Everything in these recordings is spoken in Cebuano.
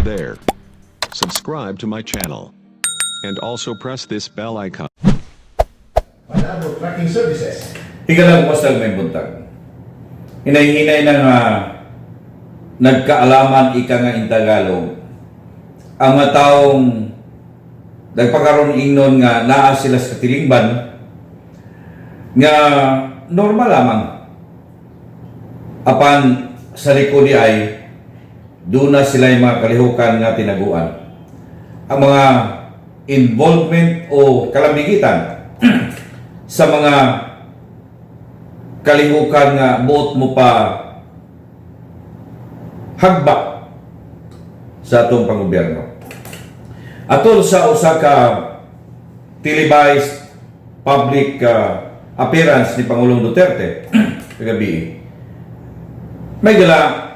There. Subscribe to my channel. And also press this bell icon. Panabo Trucking Services. Higala, kumusta, may buntag. Hinay-hinay na nga nagkaalaman, ika nga in Tagalog, ang mga taong nagpakaroon ingnon nga naa sila sa katilingban nga normal lamang, apan sa likod di ay doon na sila yung mga kalihukan nga tinaguan ang mga involvement o kalambigitan sa mga kalihukan nga buot mo pa hagba sa atong panggobyerno. Atol sa usa ka televised public appearance ni Pangulong Duterte kagabi, may gala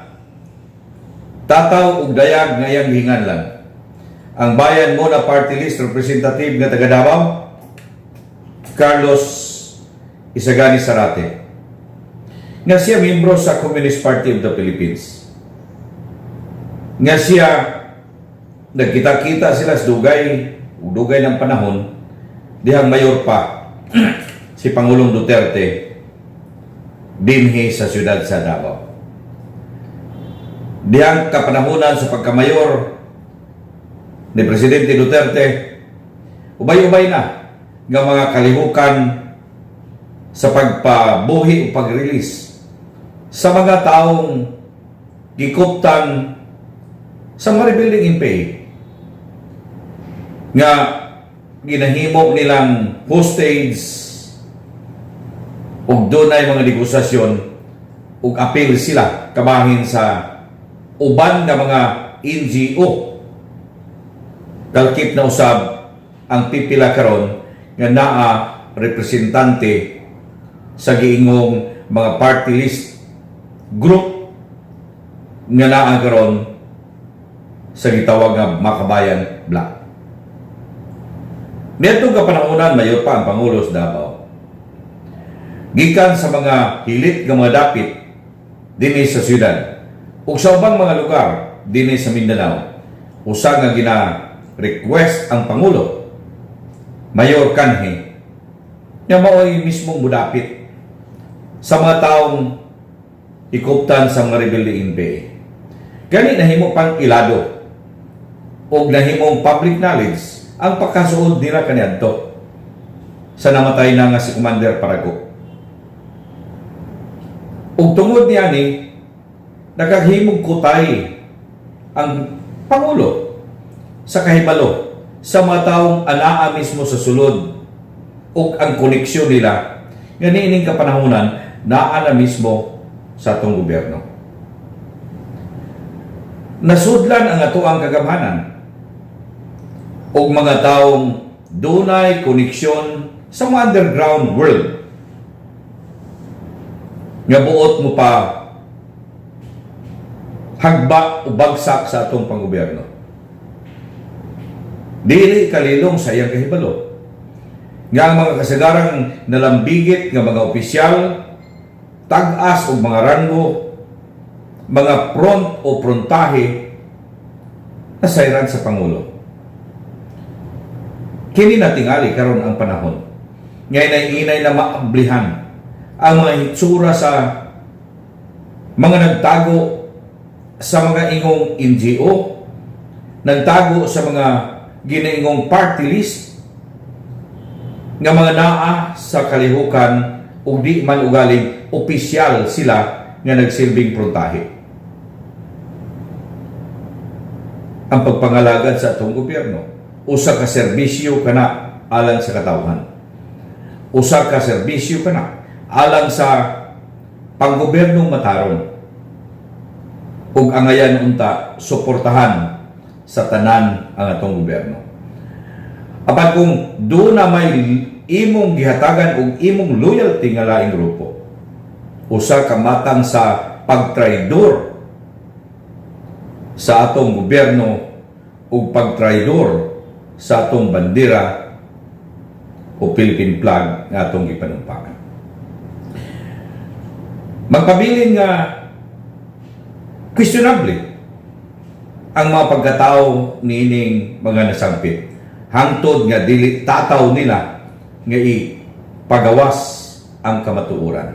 tataw ug dayag nga iyang gihinganlan ang Bayan Muna Party List representative nga taga Davao, Carlos Isagani Zarate, nga siya miyembro sa Communist Party of the Philippines, nga siya nagkita-kita sila sa dugay ug dugay ng panahon dihang mayor pa si Pangulong Duterte dinhi sa siyudad sa Davao. Dihang kapanahonan sa pagkamayor ni Presidente Duterte, ubay-ubay na nga mga kalihukan sa pagpabuhi o pag-release sa mga taong gikuptan sa mga rebuilding NPA nga ginahimo nilang hostage ug dunay mga negosasyon ug apil sila kabahin sa uban nga mga NGO. Kalkip na usab ang pipila karon nga naa representante sa giingong mga party list group nga naa karon sa gitawag nga Makabayan Bloc. Niadtong kapanahonan, mayor pa ang Pangulo sa Davao. Gikan sa mga hilit nga mga dapit dinhi sa syudad ug sa ubang mga lugar dinhi sa Mindanao, usa nga gina request ang Pangulo, Mayor kanhi, nga mao'y mismong mudapit sa mga taong ikuptan sa mga rebelde NPA. Gani nahimo pang ilado og nahimong public knowledge ang pagkasuod nila kaniadto sa namatay na nga si Commander Parago. Ug tungod niani, nakaghimog kutay ang Pangulo sa kahibalo sa mga taong anaa mismo sa sulod ug ang koneksyon nila nga niining kapanahonan naa na mismo sa atong gobyerno. Nasudlan ang atoang kagamhanan og mga taong dunay koneksyon sa mga underground world nga buot mo pa hagba o bagsak sa atong panggobyerno. Dili kalilong sa iyang kahibalo nga ang mga kasagarang nalambigit nga mga opisyal, tag-as og mga ranggo, mga front o frontahe, nasayran sa Pangulo. Kini natingali karon ang panahon nga inay-inay na maablihan ang mga hitsura sa mga nagtago sa mga ingong NGO, nagtago sa mga ginaingong party list nga mga naa sa kalihukan ug di man ugaling opisyal sila nga nagsilbing pruntahe. Ang pagpangalagad sa atong gobyerno, usa ka serbisyo kana alang sa katawhan. Usa ka serbisyo kana alang sa panggobyernong matarong ug angayan unta suportahan sa tanan ang atong gobyerno. Apan kung duna may imong gihatagan og imong loyalty nga laing grupo, usa ka matang sa pagtraidor sa atong gobyerno ug pagtraidor sa atong bandera o Philippine flag nga atong gipanumpangan. Magpabilin nga questionable ang mga pagkatao niining mga nasampit hangtod nga dili tataw nila nga ipagawas ang kamatuoran.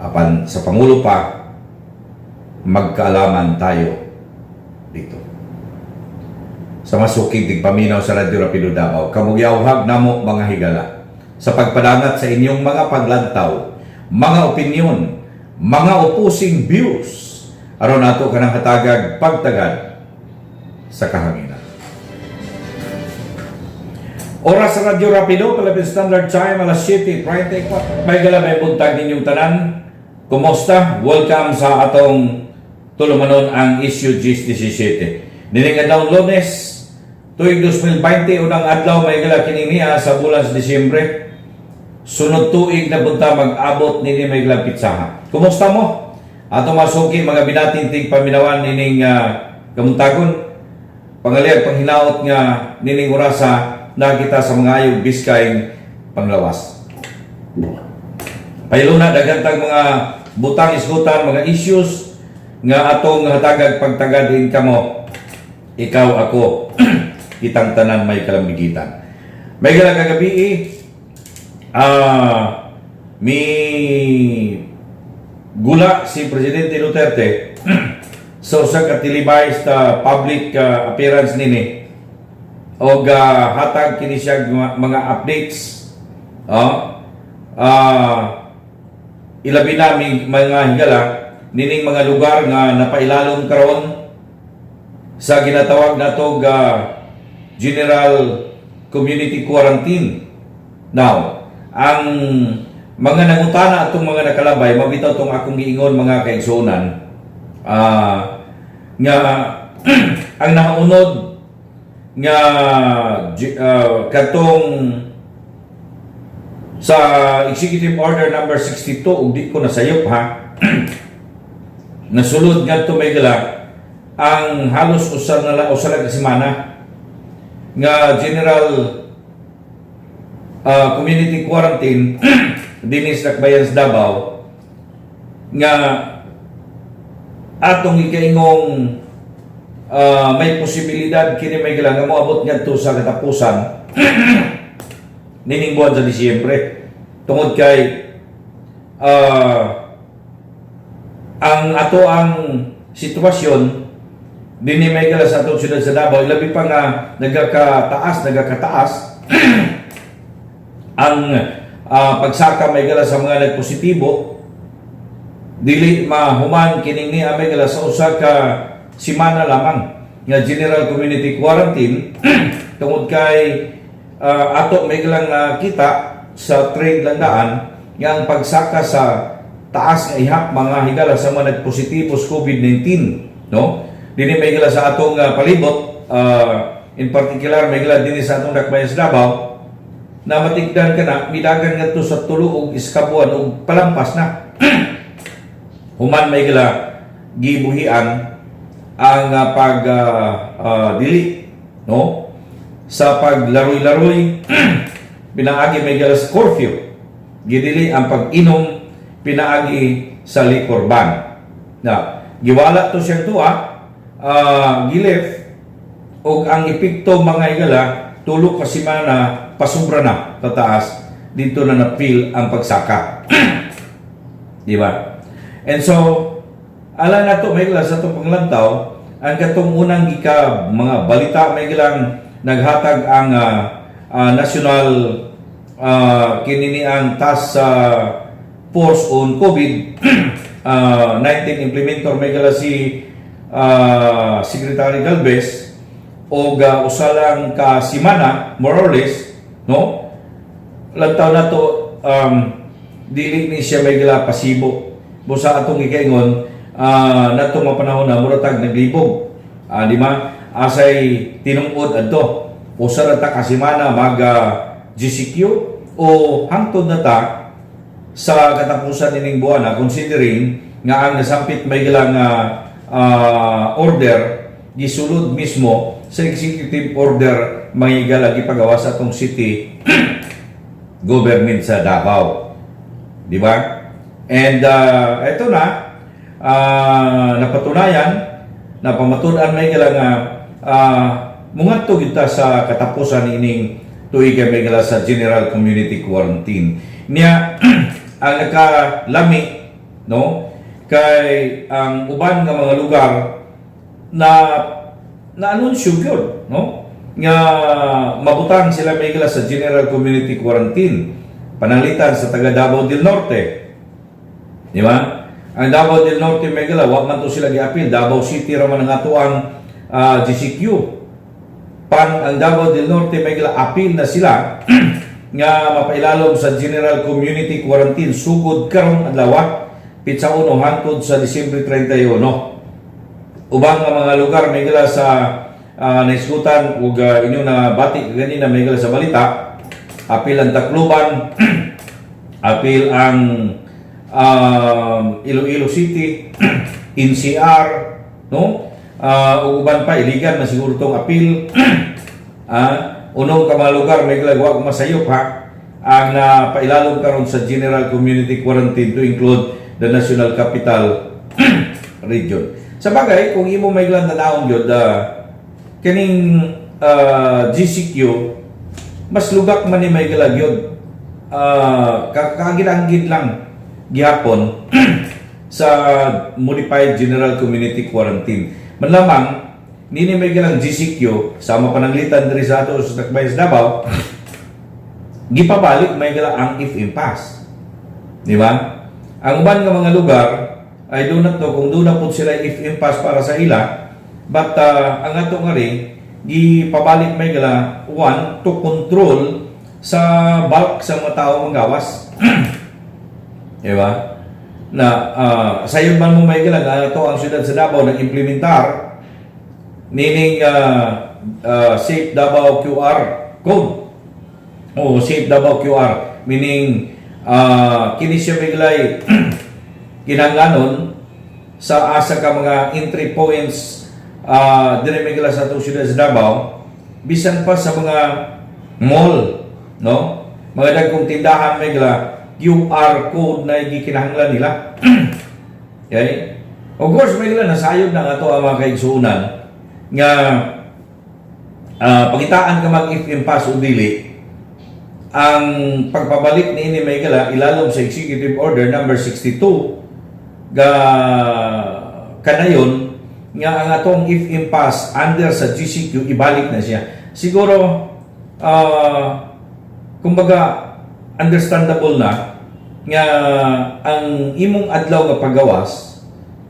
Apan sa Pangulo pa, magkaalaman tayo dito. Sa masuking tigpaminaw sa Radyo Rapido Davao, kamugyawhag namo, mga higala, sa pagpadangat sa inyong mga paglantaw, mga opinyon, mga opposing views, aron nato kanang hatagag pagtagad sa kahanginan. Oras sa Radyo Rapido, Philippine Standard Time, alas 7:34. May gala, may buntag ninyong tanan. Kumusta? Welcome sa atong tulumanon, ang issue G17. Nining adlaw Lunes, tuig 2020, unang adlaw, may gala, kini niya sa bulan sa Disyembre. Sunod tuig na punta mag-abot nini, may gala, pitsaha. Kumusta mo? Ato masuki mga binatinting paminawan nining kamuntagon. Pangaliyag panghinaot nga nining orasa nakita sa mga ayog biskay panglawas. Pahiluna, daghan tag mga butang isgutan, mga issues nga atong hatagag pagtagad din kamo. Ikaw, ako, kitang tanan may kalambigitan. May gala kagabi mi gula si Presidente Duterte sa usa ka televised public appearance nini og hatag kini siya mga updates, oh, ilabi na mga higala nining mga lugar nga napailalom karon sa ginatawag nato ga general community quarantine. Now, ang mga nangutana atong mga nakalabay, mabitaw tong akong giingon, mga kaigsuonan, nga ang nakaunod nga katong sa Executive Order number 62, ug di ko nasayop ha, nasulod ngadto, may gala, ang halos usa na ka semana nga general community quarantine dinhi sa Dakbayan sa Davao nga atong ikaingong may posibilidad kini, may gala, nga moabot ngadto sa katapusan nining buwan sa Disyembre tungod kay ang ato ang sitwasyon dinhi, may gala, sa atong siyudad sa Davao, labi pa nga nagakataas ang pagsaka, may gala, sa mga nagpositibo. Dili mahuman kining niya, may gala, sa usa ka semana lamang nga general community quarantine tungod kay ato may galang nakita sa trend lang daan nga ang pagsaka sa taas nga ihap, mga higala, sa mga nagpositibo sa COVID-19, no, dinhi, may gala, sa atong palibot, in particular, may gala, dinhi sa atong dakbayan sa Davao, na matigdan ka na midagan ngadto sa 3 og iskabuan og palampas na human, may gala, gibuhian ang pag dili no sa paglaroy-laroy pinaagi, may gala, sa curfew. Gidili ang pag-inom pinaagi sa liquor ban na giwala to siyang tuwa, gilif og ang epekto, mga higala, 3 ka semana pasubra na tataas dito na na-feel ang pagsaka, di ba? And so ala na to, may gala, sa itong panglantaw, ang katong unang gika mga balita, may gilang, naghatag ang national kinini ang task sa force on COVID 19 implementer, may gala, si Secretary Galvez og usa lang ka semana more or less, no, lantaw na to, dili ni siya, may gala, pasibo busa atong gikaingon nato mga panahon na mura tag naglibog. Di ba, asay tinungod adto usa ra ta ka semana mag GCQ o hangtod na ta sa katapusan nining buwan na, considering nga ang nasampit, may gilang order gisulod mismo sa executive order, mga higala, gipagawa sa atong city government sa Davao. Di ba? And ito na, napatunayan Na pamatud-an may gala nga mungadto gyud ta sa katapusan ining tuig, may gala, sa general community quarantine. Niya ang nakalami, no, kay ang uban nga mga lugar na na-anunsyo gyud, no, nga mabutang sila, may gala, sa general community quarantine, pananglitan sa taga Davao del Norte, di ba? Ang Davao del Norte, may gala, wa man to sila giapil. Davao City ra man ang atoang GCQ. Pan ang Davao del Norte, may gala, apil na sila nga mapailalom sa general community quarantine sugod karong adlaw, pitsa 1, hangtod sa Disyembre 31. Ubang nga mga lugar, may gala, sa naisgutan ug inyo na bati kaganina, may gala, sa balita, apil ang Tacloban, apil ang Iloilo City, NCR, no? Ug uban pa, Iligan na siguro tong apil. Unong ka mga lugar, may gala, wa ko masayop ha, ang pailalom karon sa general community quarantine to include the National Capital Region. Sa bagay, kung imo may gala tanawon gyud, kining GCQ mas lugak man ni, may gala gyud. Kagilanggid lang gihapon sa modified general community quarantine. Manlamang nini may galang GCQ, sama pananglitan diri sa ato sa Dakbayan sa Davao, gipabalik, may gala, ang IFM pass. Di ba? Ang uban nga mga lugar, I do not know kung duna pud sila IFM pass para sa ila, but ang ato nga rin, gipabalik, may gala, one, to control sa bulk sa mga tao manggawas. Di ba? Na sayon man mo, may gala, nga ato ang siyudad sa Davao nag-implementar nining Safe Davao QR code o Safe Davao QR, meaning kini siya biglay kinahanglanon sa asa ka mga entry points diri, may gala, sa atong siyudad sa Davao, bisan pa sa mga mall, no, mga dagkong tindahan, may gala, QR code na gikinahanglan nila. Okay, of course, may gala, nasayod na nga to ang mga kaigsuonan nga pangitaan ka mag IFM pass o dili, ang pagpabalik ni ini, may gala, ilalom sa Executive Order number 62 ga kanayon nga ang atong IFM pass under sa GCQ ibalik na siya. Siguro kumbaga understandable na nga ang imong adlaw nga paggawas,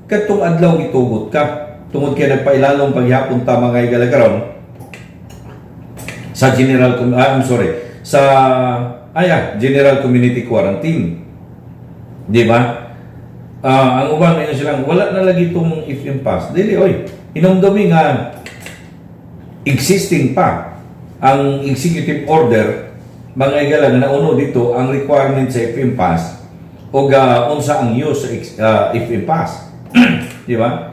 kadtong adlaw gitugot ka tungod kay nagpailalom paghapon ta, mga higala, karon sa general I'm sorry, sa general community quarantine, di ba? Ang uban may silang wala na lagi itong IFM pass. Dili oy, hinumdumi nga existing pa ang executive order, mga higala, nga nauno dito ang requirement sa IFM pass o unsa ang use sa IFM pass, di ba?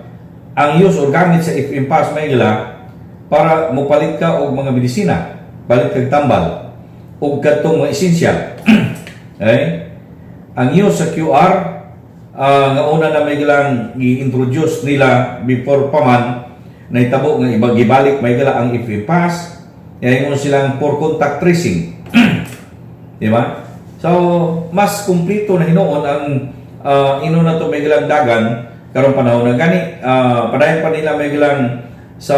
Ang use or gamit sa IFM pass, may higala, para mopalit ka og mga medisina, palit kag tambal ug kadtong mga essential. Eh, ang use sa QR nga una na may galang gi-introduce nila before pa man nahitabo nga iba gibalik, may gala, ang IFM pass, ingon silang for contact tracing, di ba? So mas kumpleto na hinuon ang ino na to, may galang, dagan karong panahon na gani. Padayon pa nila, may galang, sa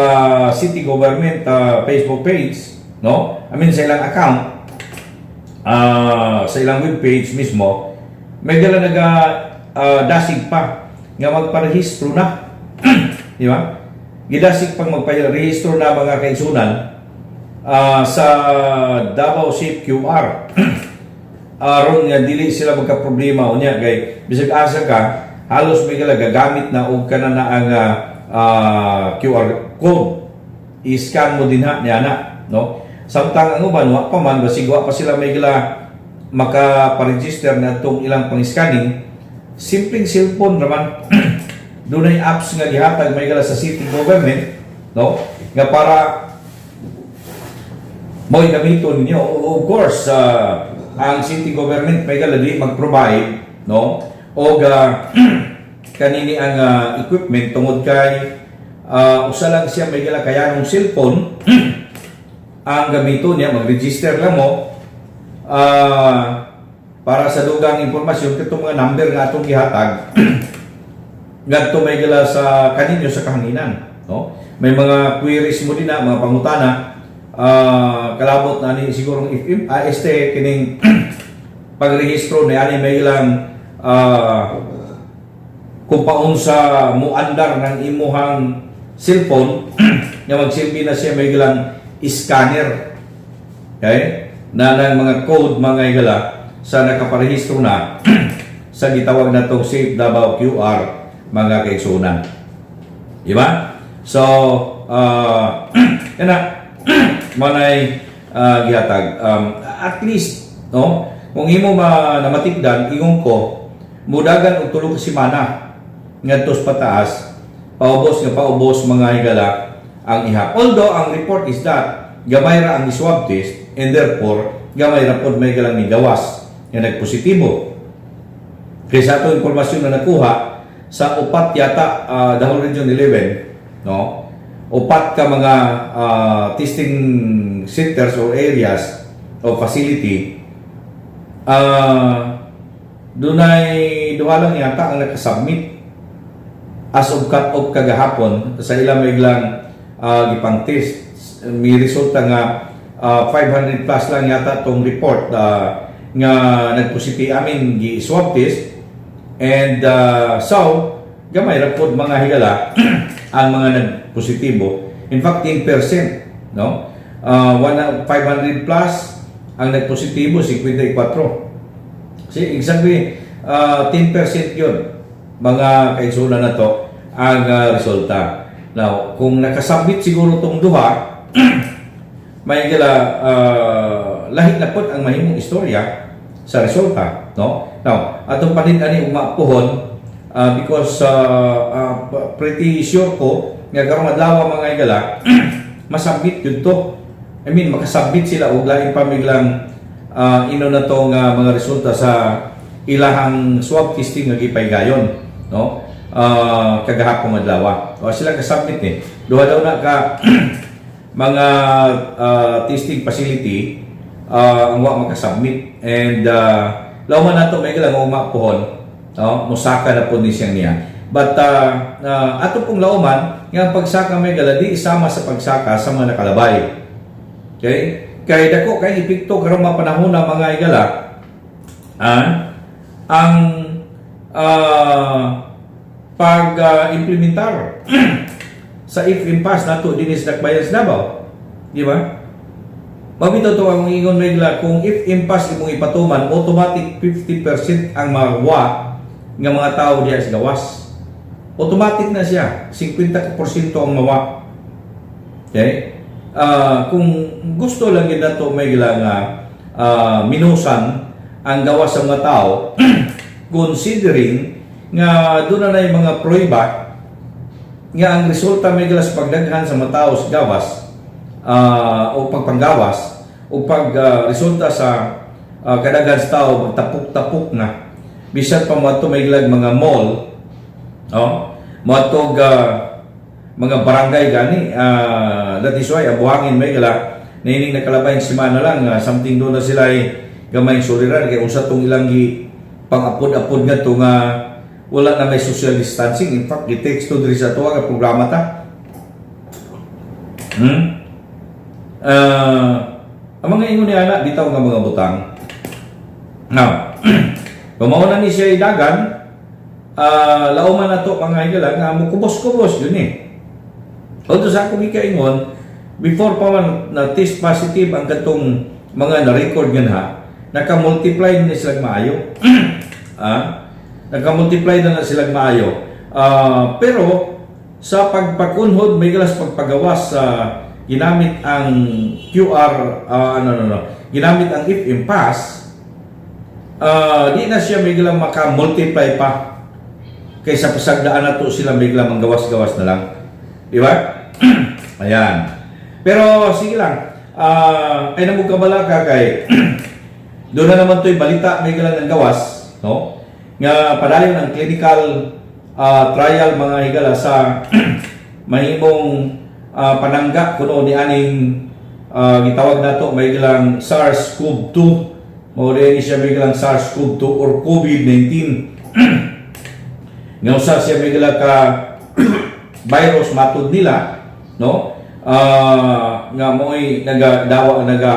city government Facebook page, no, I mean, sa ilang account, sa ilang webpage mismo, may gala, naga dasig pa nga magparehistro na, di ba? Gidasig pang magparehistro na, mga kaigsuonan, sa Davao Safe QR aron nga dili sila magka-problema unya kay bisag asa ka halos, may gala, gagamit na og kana na ang QR code, i-scan mo din ha niya na, no? Samtang ang uban wa pa man, basig wa pa sila, may gala, maka-register na itong ilang pang-scanning. Simpleng cellphone raman, dunay apps nga gihatag, may gala, sa city government, no, nga para mo'y gamiton ninyo. Of course, ang city government, may gala, di mag-provide, no, og kanini ang equipment tungod kay Usa lang siya may gala kayanong cellphone ang gamito niya, mag-register lang mo para sa dugang impormasyon, katong mga number nga atong gihatag ngadto may gala sa kaninyo sa kahanginan, no? May mga queries mo din na mga pangutana, kalabot na ni siguro if este kining pagrehistro ni ani may ilang kung paunsa muandar ng imuhang cellphone nga magsilbi na siya may ilang scanner, okay, na ng mga code, mga higala, sa nakaparehistro na sa gitawag na tong Safe Davao QR, mga kaigsunan. Di ba? So, yan na, manay gihatag. At least, no, kung imo ma namatikdan, ingon ko, mudagan og 3 ka semana ngadto sa pataas, paubos nga paubos, mga higala, ang ihap. Although, ang report is that gamay ra ang swab test and therefore, gamay ra pod may galang ni gawas nga nagpositibo. Kaya sa ato impormasyon na nakuha, sa upat yata, the whole Region 11, no? Upat ka mga testing centers or areas o facility, dunay duha lang yata ang nakasubmit as of cut off kagahapon sa ilang may ilang gipang test. May resulta nga 500 plus lang yata tong report nga nagpositibo, I mean, gi swab test, and so gamay ra pod, mga higala, ang mga nagpositibo. In fact, 10%, no? 500 plus ang nagpositibo, 54. See, exactly 10% yun, mga kaigsunan na to, ang resulta. Now, kung nakasubmit siguro tong duha, may gila lahi na pod ang mahimong istorya sa resulta, no? Now, atong panin ani ugma puhon because pretty sure ko nga karong adlaw, mga higala, masubmit yun to. I mean, makasubmit sila og lain pa miglang ino na to nga mga resulta sa ilahang swab testing nga gipaygayon, no? Kagahapon adlaw. O sila kasubmit eh. Duha daw na ka mga testing facility ang wa makasubmit and lauman nato may galang ugma pohon, no, musaka na po ni siyang niya, but ato pong lauman nga ang pagsaka may gala di isama sa pagsaka sa mga nakalabay. Okay, kay dako kay epekto karong mga panahon na, mga higala, ang pag-implementar sa if impass nato dinhi sa Dakbayan sa Davao. Di ba? Mabito to ang ingon regla, kung if impass imong ipatuman, automatic 50% ang mawa nga mga tao diha sa gawas. Automatic na siya, 50% ang mawa. Okay? Kung gusto lang gid nato may gila nga minusan ang gawas sa mga tao, considering nga doon na yung mga pruweba nga ang resulta may gila sa pagdaghan sa mga tao sa gawas o pagpanggawas o pag resulta sa kadaghan sa tao magtapok-tapok na bisan pa moadto may gilag mga mall, no, moadto mga barangay gani. That is why abuhangin may gala nining nakalabay semana lang, something doon na sila ay gamay suliran kay unsa tong ilang gi pang-apod-apod ngadto nga wala na may social distancing. In fact, gi-text to diri sa tuwa nga programa ta. Ang mga ingon ni ana bitaw nga mga butang. Now, kung mao na ni siya idagan, lauman na to, mga higala, nga mukubos-kubos yun eh. Although sa akong ikaingon, before pa man na test positive ang katong mga na-record nga ha, naka-multiply na sila maayo. Naka-multiply na na sila maayo. Pero sa pagpakunhod may galas pagpagawas sa ginamit ang QR, ano no no ginamit ang if impass, di na siya may galang maka-multiply pa kaysa pasagdaan na to sila may galang manggawas-gawas na lang, di ba? Ayan, pero sige lang, ay namug kabala ka kay doon na naman to'y balita may galang ng gawas, no, nga padayon ang clinical trial, mga higala, sa mahimong panangga kuno ni aning gitawag nato may ilang SARS-CoV-2. Mao ni siya may ilang SARS-CoV-2 or COVID-19 nga usa siya may ila ka virus matud nila, no, nga mo'y nagadawa, naga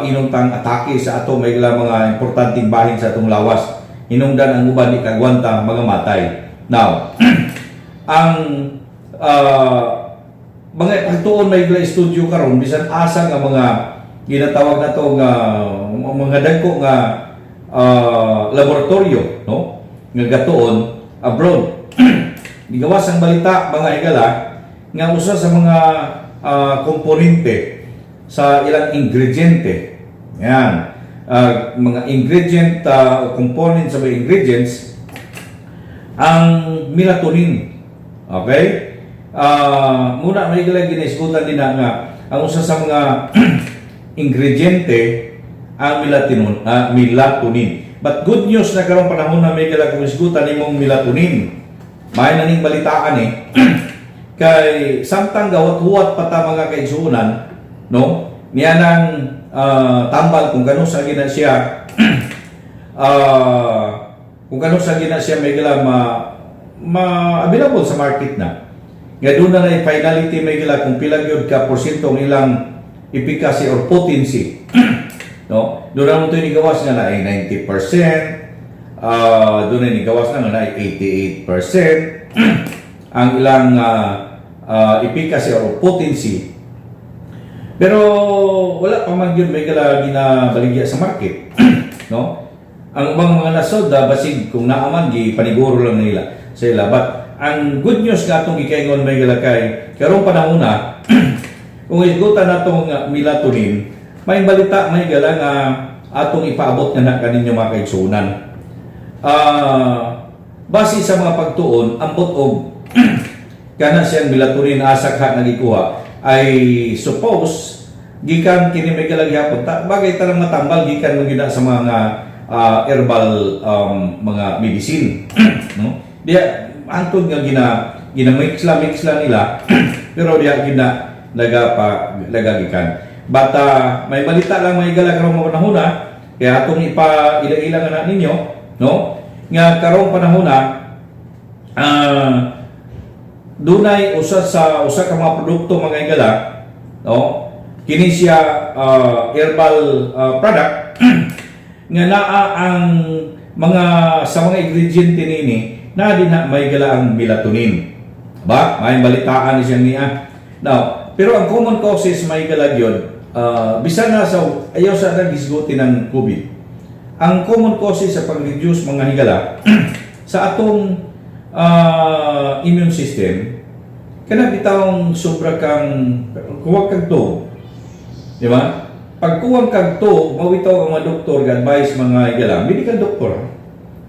inuntang atake sa ato may ila mga importanteng bahin sa atong lawas, hinungdan ang uban di kagwanta, mga matay. Now, ang mga pagtuon may ila studio karon, bisan asa nga mga ginatawag nato nga mga dagko nga laboratorio, no, nga gatuon abroad, gigawas ang balita, mga higala, nga usa sa mga komponente sa ilang ingrediente yan, mga ingredient o component sa mga ingredients, ang melatonin. Okay? Muna may gila ginaisgutan din na nga ang usa sa mga ingrediente ang melatonin, melatonin. But good news na karong panahon na may gila kung isgutan nimong melatonin. May na ning balitaan eh. Kay samtang gawat-huwat pa ta, mga kaigsuonan, no? Niya nang tambal kung kanus-a gina siya may gila ma, ma available sa market na. Nga doon na na finality may gila kung pila gyud ka porsyento ang ilang efficacy or potency. No? Doon na mo ito gawas nga na ay 90%, doon na gawas na nga na ay 88% ang ilang efficacy or potency. Pero wala pa man yun may gala ginabaligya sa market. No? Ang ubang mga nasod, basig kung naaman gi paniguro lang nila sa ila. But ang good news nga atong gikaingon may gala kay karong panahon na kung isgutan natong melatonin, may balita may gala nga atong ipaabot nga na kaninyo, mga kaigsuonan. Base sa mga pagtuon, ambot og kana siyang melatonin asa ka nagikuha ay suppose gikan kini may gala gihapon ta, bagay tarang matambal gikan man gyud na sa mga herbal mga medicine, no? Diya antod nga gina gina mix lang nila, pero diya gina nagapa nagagikan. But may balita lang may gala karong mga panahon na kaya atong ipa ila-ila nga na ninyo, no, nga karong panahon na dunay usa sa usa ka mga produkto, mga higala, no, kini siya herbal product nga naa ang mga sa mga ingrediente nini na din na may gala ang melatonin ba. May balitaan ni siya niya now. Pero ang common causes may gala gyud, bisan na sa ayaw sa naghisguti ng COVID, ang common causes sa pag-reduce, mga higala, sa atong immune system, kana bitawng sobra kang kuwang kag tuog, di ba? Pag kuwang kag tuog, mawitaw ang mga doktor ga-advise, mga higala, medical doctor ha?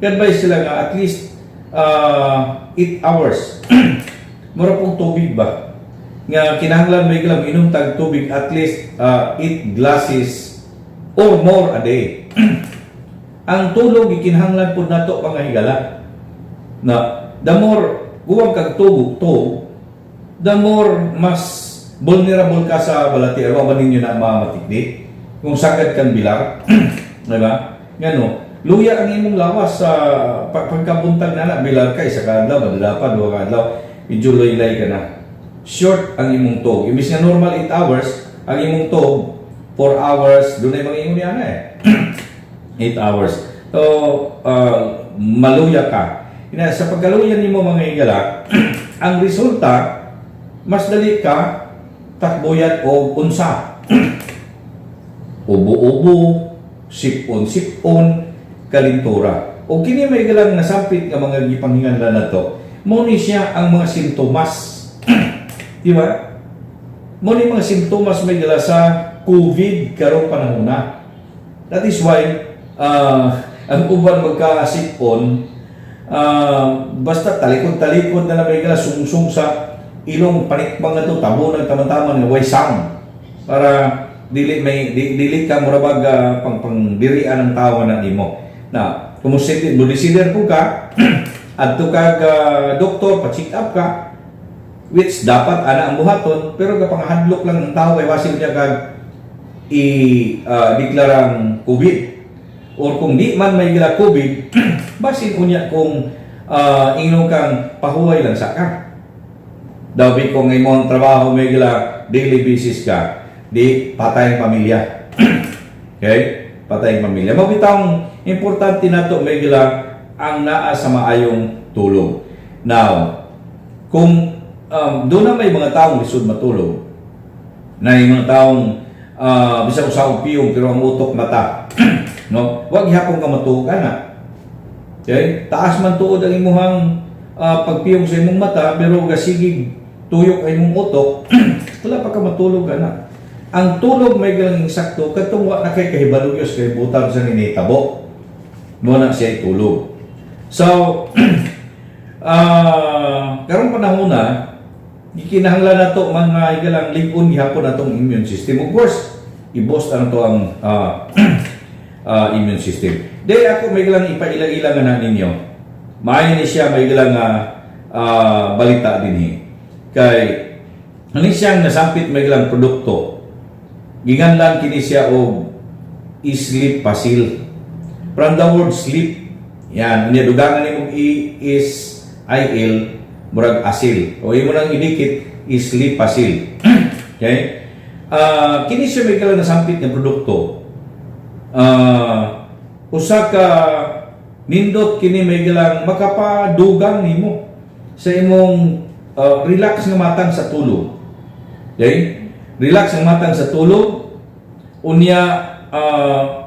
Ga-advise sila nga at least 8 hours mura pong tubig ba nga kinahanglan may gilang inom tag tubig, at least 8 glasses or more a day. Ang tulog gikinahanglan pud nato, mga higala, na the more kuwang kag tubog to, the more mas vulnerable ka sa balati. Wa ba ninyo na mamatikdi kung sagad kang bilar, di ba? Ngano luya ang imong lawas sa pagkabuntag na bilar ka isa ka adlaw, madala pa duha ka adlaw, medyo luylay ka na, short ang imong tuog. Imbis nga normal 8 hours ang imong tuog, 4 hours. Dunay mga ingon niya na eh 8 hours. So, maluya ka. Ina, sa pagkaluya nimo, mga higala, ang resulta, mas dali ka takbuyat o unsa. Ubo-ubo, sipon-sipon, kalintura. O kini may galang nasampit nga mga gipanghinganlan nato. Mao ni siya ang mga sintomas. Di ba? Mao ni mga sintomas may gala sa COVID karong panahon na. That is why ang uban magkasipon, basta talikod-talikod na lang may gala, sungsong sa ilong, panikbang na to, tabo ng taman-taman nga way sound para dili may dili ka murabag pang pangdirian ng tawa na nimo. Na kung mo desider po ka adto ka doktor, pa-check up ka. Which dapat ana ang buhaton, pero gapangahadlok lang ang tao kay basin niya kag i-deklarang COVID. Or kung di man may gila COVID, basin unya kung ingnon kang pahuway lang sa ka. Daw kung imong trabaho may gila daily basis ka, di patay ang pamilya. Okay? Patay ang pamilya. Mao bitawng importante nato may gila ang naa sa maayong tulog. Now, kung doon na may mga taong lisod matulog, na yung mga taong bisag usa og piyong pero ang utok mata, no? Wag gihapon ka matulog ana. Okay? Taas man tuod ang imuhang pagpiyong sa imong mata, pero gasigig tuyok ang imong utok, wala pa ka matulog ana. Ang tulog may galang insakto katong wa na kay kahibalo gyud kay butan sa ninitabo. Mo na siya tulog. So, karong panahon na gikinahanglan nato mga higalang lig-on gihapon natong immune system. Of course, i-boost ang to ang immune system. Di ako may galang ipaila-ila nga na ninyo. Maayo ni siya may galang balita dinhi. Kay ani siyang nasampit may galang produkto. Ginganlan kini siya og Sleep Pasil. From the word "sleep", yan, unya dugangan nimong E S I L, murag asil. O imo nang idikit, Sleep Pasil. Okay? Kini siya may galang nasampit nga produkto. Usa ka nindot kini may galang makapadugang nimo sa imong relax nga matang sa tulog. Okay? Relax ang matang sa tulog. Unya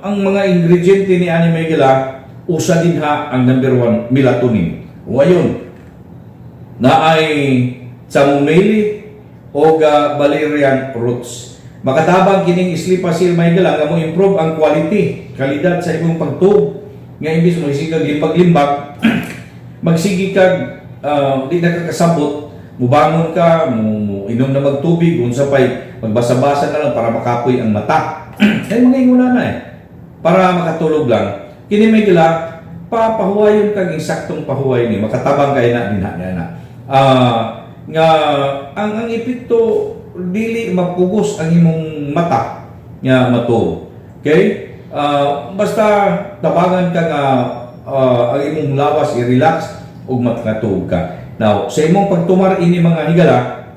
ang mga ingrediente ni ani may gila usa din ha ang number one, melatonin. O ayon na ay chamomile o valerian roots. Makatabang kining Sleepasil may gila nga mo improve ang quality, kalidad sa imong pagtuog. Nga imbis mo sige limbag-limbag, magsige kag di na ka kasabot, mubangon ka, mo inom na magtubig, unsa pay magbasa-basa na lang para makapoy ang mata. Ay mga inguna na eh. Para makatulog lang. Kini may gila papahuwayon kag insaktong pahuway ni makatabang kay na din na na. Nga ang epekto dili mapugos ang imong mata nga matuog. Okay? Basta tabangan ka nga ang imong lawas i-relax ug makatulog ka. Now, sa imong pagtumar ini mga higala,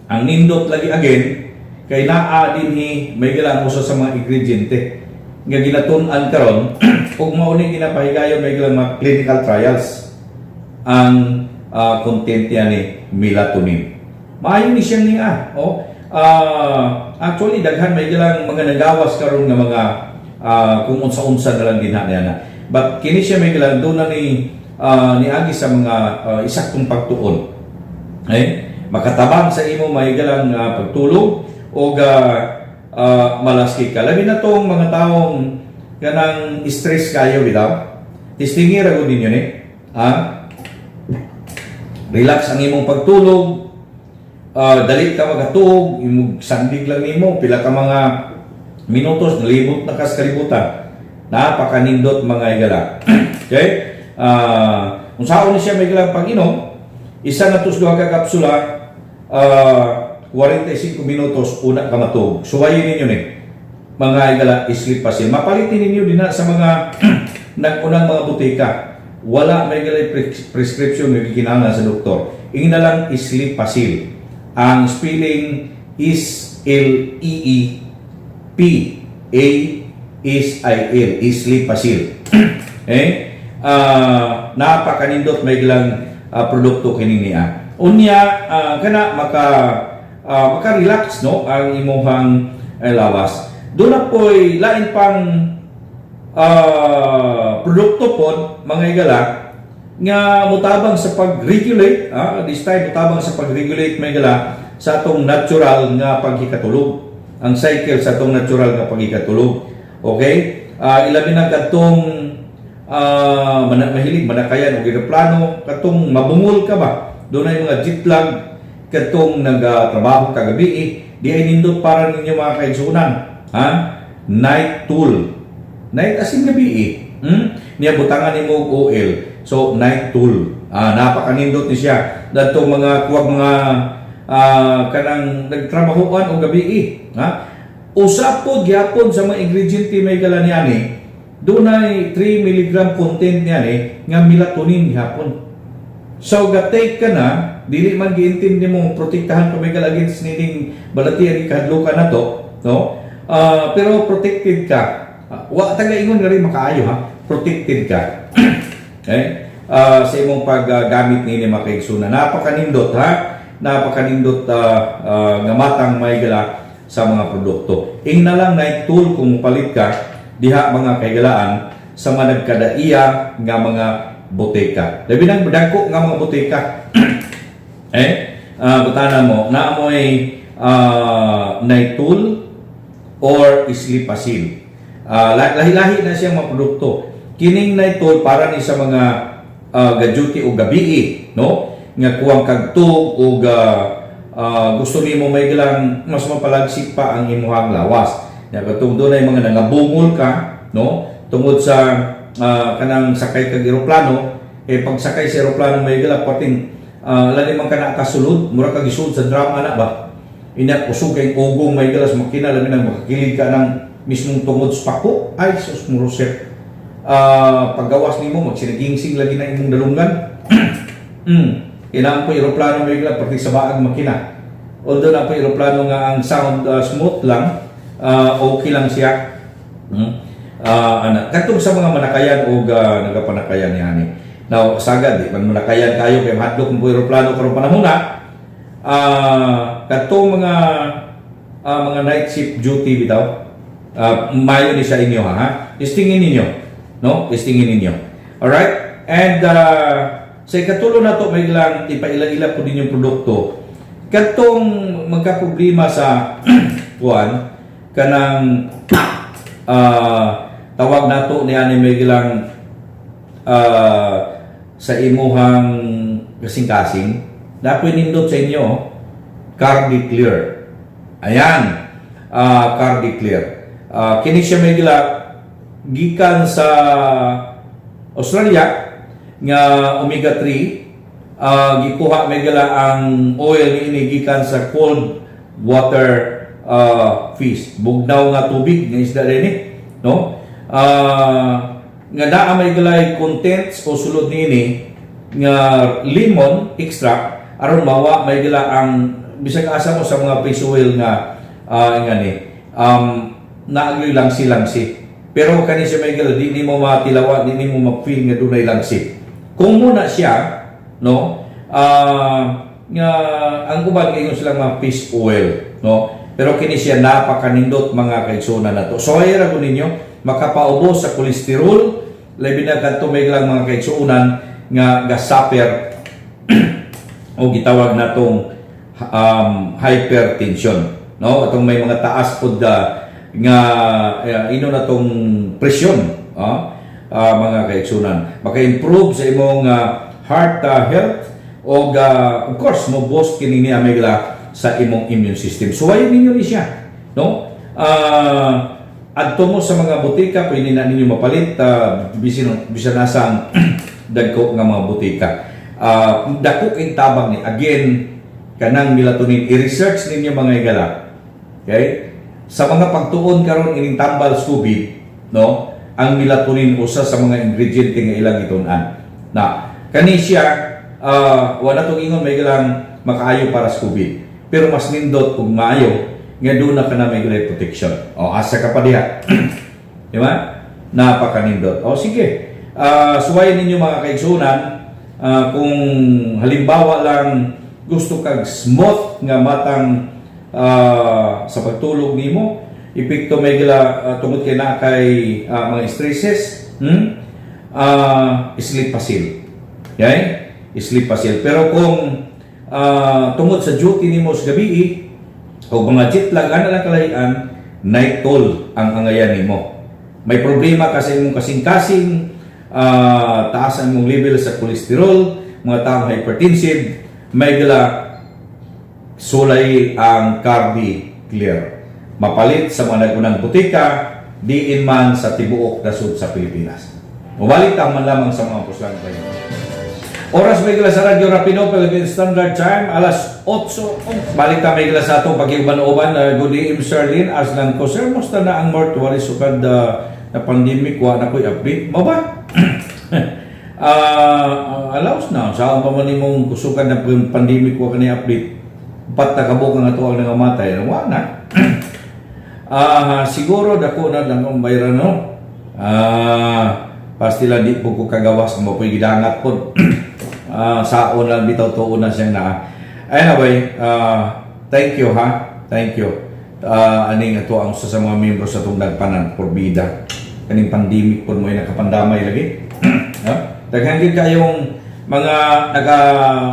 ang nindot lagi again kay naa dinhi may gila ang usa sa mga ingrediente nga ginatun-an karon ug mao ni ginapahigayon may gilang mga clinical trials, ang content niya ni melatonin. Maayo ni siyang niya. Oh. Actually daghan may gilang mga nagawas karon nga mga kung unsa-unsa na lang dinha niya na. But kini siya may gilang doon na ni niagi sa mga isaktong pagtuon. Eh, makatabang sa imo may galang pagtulog o malaski ka. Labi na tong mga taong kanang stress kayo bitaw. Testingi ra gud ninyo ni. Ha? Relax ang imong pagtulog. Dali ka makatuog, imong sandig lang nimo pila ka mga minutos, nalibot na kas kalibutan. Napakanindot mga higala. Okay? Unsaon ni siya may galang pag-inom, isa na tus duha ka kapsula, 45 minutos una ka matuog. Suwayin ninyo ni mga higala, Sleep Pasil. Mapalitin ninyo din na sa mga nag-unang mga butika. Wala may galay prescription nga gikinahanglan sa doktor. Ingin na lang Sleep Pasil. Ang spelling is L E E P A S I L, Sleep Pasil. Eh? Napakanindot may ilang produkto kini niya. Unya kana maka-relax no ang imuhang lawas. Doon na po'y lain pang produkto pod mga higala nga mutabang sa pag-regulate, this time mutabang sa pag-regulate mga higala sa atong natural nga paghikatulog, ang cycle sa atong natural nga paghikatulog. Okay, ilabi na kadtong mahilig manakayan og eroplano, katong mabungol ka ba, doon ay mga jet lag, katong nagatrabaho kagabi eh, di ay nindot para ninyo mga kaigsunan, ha, Night Tool. Night as in gabi eh. Niya butangan nimo og OL. So night tool. Napakanindot ni siya. Dadtong mga kuwag mga Kanang nagtrabahoan og gabi, ha? Usa pod gyapon sa mga ingredient may gala niani, dunay 3 mg content niani nga melatonin gyapon. So ga-take ka na, dili man giintindi mo protektahan ka may gala against nining balatian kahadlukan na to, no? Pero protected ka. Wa taga ingon nga rin makaayo, ha. Protected ka. Okay? Sa imong paggamit nini, mga kaigsunan. Napakanindot, ha. Napakanindot nga matang may gala sa mga produkto. Ingna lang Night Tool kung palit ka diha, mga kaigalaan, sa mga nagkadaiya nga mga boteka. Labi nang dagko nga mga boteka. Butana mo, naamoy Night Tool or Sleepasil. Lahi-lahi na siyang mga produkto. Kining Night Tool para ni sa mga ga-duty o gabii, no? Nga kuwang kagtug o gusto nimo may gilang mas mapalagsik pa ang imuhang lawas. Nya katong dunay mga nangabungol ka, no? Tungod sa kanang sakay kag eroplano, eh pagsakay sa eroplano may gila pating lali man ka na kasulod, mura kag isud sa drama na ba? Inya kusog kay ugong may galas makina, labi nang makakilig ka ng mismong tungod sa pako. Ay sus murosep. Paggawas nimo magsinagingsing lagi na imong dalunggan. Kailangan po eroplano may gila pati sa baag makina. Although na po eroplano nga ang sound smooth lang, okay lang siya. Ana katong sa mga manakayan og nagapanakayan niani. Now, sagad di man manakayan kayo kay mahadlok mo po eroplano karong panahon na. Katong mga night shift duty bitaw. Mayo ni sa inyo, ha. Istingin ninyo, no? Istingin ninyo. Alright? And sa ikatulo na to may lang ipaila-ila po din yung produkto. Katong magka-problema sa kuan kanang tawag nato ni ani may gilang sa imuhang kasing-kasing, dapat nindot sa inyo, Cardi Clear. Ayan, Cardi Clear. Kini siya may gila gikan sa Australia nga omega 3, gikuha may gila ang oil niini gikan sa cold water fish, bugnaw nga tubig nga isda dinhi, no? Nga naa may gilay contents o sulod niini nga lemon extract aron mawa may gila ang bisag asa mo sa mga fish oil nga nga ni naagyoy langsi-langsi, pero kani siya may gila di nimo matilawa, di nimo ma-feel nga dunay langsi kung muna siya, no? Nga ang uban ingon silang mga fish oil, no? Pero kini siya napakanindot, mga kaigsunan nato. So ay ra ninyo makapaubos sa kolesterol, labi na kadto may lang mga kaigsuonan nga gasuffer o gitawag natong hypertension, no? Atong may mga taas pod nga ino na tong presyon, mga kaigsunan, maka-improve sa imong heart health o of course mo boost kini ni amigla sa imong immune system. Suwayon ninyo ni siya, no? Adto mo sa mga butika, pwede na ninyo mapalit bisin bisan nasang dagko nga mga butika. Dako kay tabang ni again kanang melatonin. I-research ninyo, mga higala. Okay? Sa mga pagtuon karon ining tambal sa COVID, no? Ang melatonin usa sa mga ingrediente nga ilang gitun-an. Na kani siya wala tong ingon may galang makaayo para sa COVID. Pero mas nindot kung maayo nga doon na ka na may galay protection. O asa ka pa diha. Di ba? Napakanindot. O sige. Suwayin ninyo, mga kaigsunan, kung halimbawa lang gusto kag smooth nga matang sa pagtulog nimo, epekto may gila tungod kay na kay mga stresses, Sleepasil. Okay? Sleepasil. Pero kung tungod sa duty nimo sa gabi o mga jet lag ana lang kalahian, Night Tool ang angayan nimo. May problema kasi imong kasing-kasing, taas ang imong level sa kolesterol, mga taong hypertensive, may gala sulay ang Cardi Clear. Mapalit sa mga nagunang butika, diin man sa tibuok nasud sa Pilipinas. Mubalik ta man lamang sa mga puslang kayo. Oras, mga higala, sa Radyo Rapido, Philippine Standard Time, alas 8. Balik ta, mga higala, sa atong pag-uban-uban. Good evening, Sir Lin. As lang ko, sir, musta na ang mortuary sukad na pandemic? Wa na ko'y update. Mao ba? Allows na. Sa pa man nimong kusukan na pandemic, wa ka ni update. Pat na kabuk ang ato ang nangamatay. Wa na. Siguro dako na lang ang bayran, no. Pastila di po ko kagawas mo po'y gidangat po. Saon lang bitaw tuon na siyang naa. Anyway, thank you ha. Thank you. Aning ato ang usa sa mga membro sa atong nagpanan porbida. Kaning pandemic pod mo ay nakapandamay lagi. Ha? Daghan gyud kayong mga naga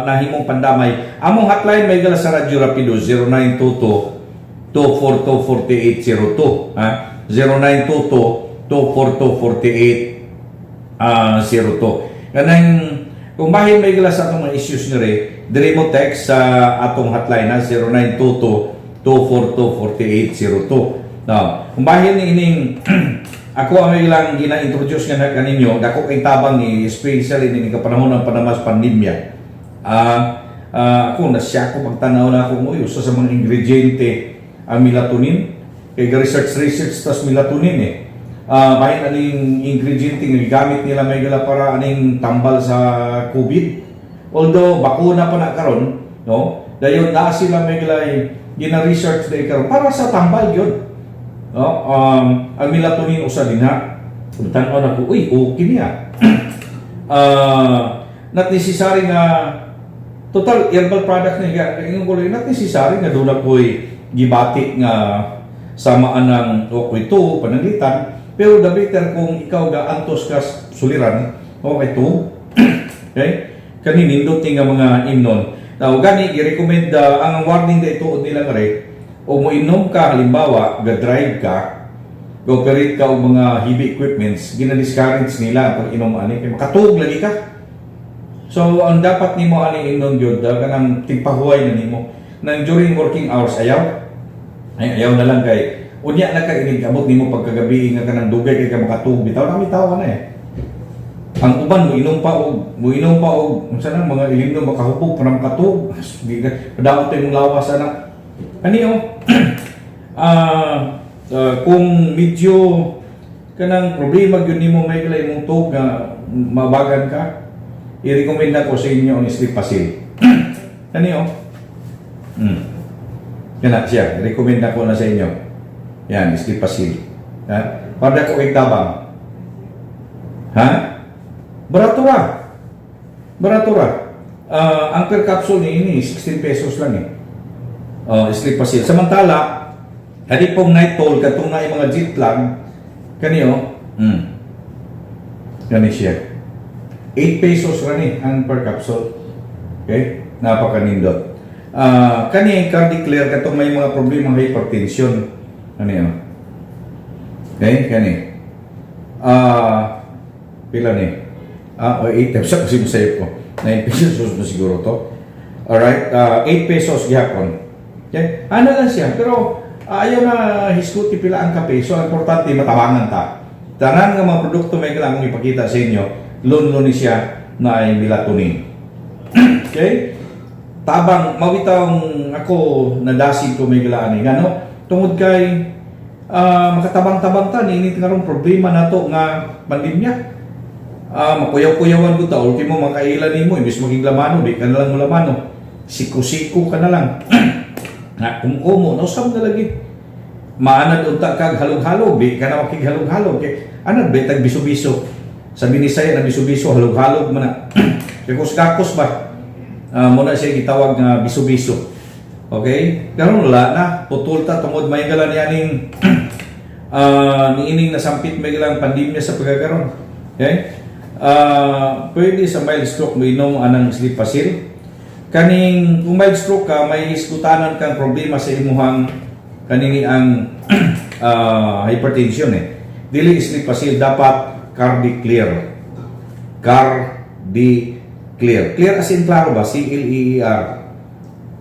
nahimong pandamay. Among hotline, mga higala, sa Radyo Rapido, 0922 242-4802, ha? 0922 242-48 02. Kanang kung bahin, mga higala, sa atong mga issues nga rin, diri mo text sa atong hotline ha, 0922 242-4802. Now, kung bahin ni ining ako ang may lang gina-introduce nga na kaninyo, dako kay tabang ni especially ni kapanahon ng panamas pandemya. Ako nasya ko pagtanaw na ako mo usa sa mga ingrediente ang melatonin kay research research tas melatonin eh. Bahin aning ingrediente nga gigamit nila, mga higala, para aning tambal sa COVID. Although bakuna pa na karon, no? Dayon naa sila, mga higala, gina-research day karon para sa tambal gyud. No? Ang melatonin usa din ha. Tan-aw na ko, uy, okay niya. Not necessary nga total herbal product niya, ingon ko lang, not necessary nga doon ako'y gibati nga samaan ng okay to pananglitan, pero the better kung ikaw ga antos ka suliran, okay to, okay, kani nindot ni nga mga imnon. Now gani gi-recommend ang warning da ituod nila nga re o mo inom ka, halimbawa ga drive ka, ga-operate ka og mga heavy equipments, gina-discourage nila ang pag-inom ani kay makatuog lagi ka. So ang dapat nimo ani inom gyud kanang tigpahuway na nimo nang during working hours, ayaw. Ay, ayaw na lang kay unya na ka inig abot nimo pagkagabi nga kanang dugay kay ka makatuog bitaw na bitaw na eh. Ang uban mo inom pa og unsa nang mga ilimno makahubog para makatuog. Di ka daot imong lawas ana. Ani oh. Kung medyo kanang problema gyud nimo, mga higala, imong tuog nga mabagan ka, i-recommend ko sa inyo ang Sleep Facil. Kani oh. Yan na siya, i-recommend ko na sa inyo. Yan, Sleep Facil. Ha? Para ko kay tabang. Ha? Barato ra. Barato ra. Ang per capsule ni ini 16 pesos lang eh. Sleep Facil. Samantala, hadi pong night toll katong na mga jet lag kani oh. Kani siya. 8 pesos ra ni ang per capsule. Okay? Napakanindot. Kani Cardiclear katong may mga problema hypertension. Ano yun? Okay, kani. Pila ni? O 8 pesos kasi masayop ko. 9 pesos na siguro to. Alright, 8 pesos gihapon. Okay? Ano lang siya, pero ayaw na hisguti pila ang kape. So, importante, matabangan ta. Tanan nga mga produkto, mga higala, akong ipakita sa inyo, lon-lon ni siya na ay melatonin. Okay? Tabang, mawitang ako nadasig ko, mga higala, ani. Ngano? Tungod kay makatabang-tabang ta ni karong problema nato nga pandemya. Makuyaw-kuyawan ko ta, ultimo makaila nimo imbis maging lamano, di ka na lang mo lamano. Siko-siko ka na lang. Na kumukumo, no sam na lagi. Maanad unta kag halog-halog, di ka na makighalog-halog. Kay anad betag biso-biso. Sa Binisaya na biso-biso, halog-halog man na. Gakos-gakos ba? Muna siya gitawag nga biso-biso. Okay? Pero wala na, putol ta tungod, mga higala, niya ning niining nasampit, mga higala, ang pandemya sa pagkakaroon. Okay? Pwede sa mild stroke mo inom anang Sleep Facil. Kaning kung mild stroke ka, may iskutanan kang problema sa imuhang kanini ang hypertension eh. Dili Sleep Facil, dapat Cardiclear. Cardiclear. Clear as in klaro ba? C L E E R.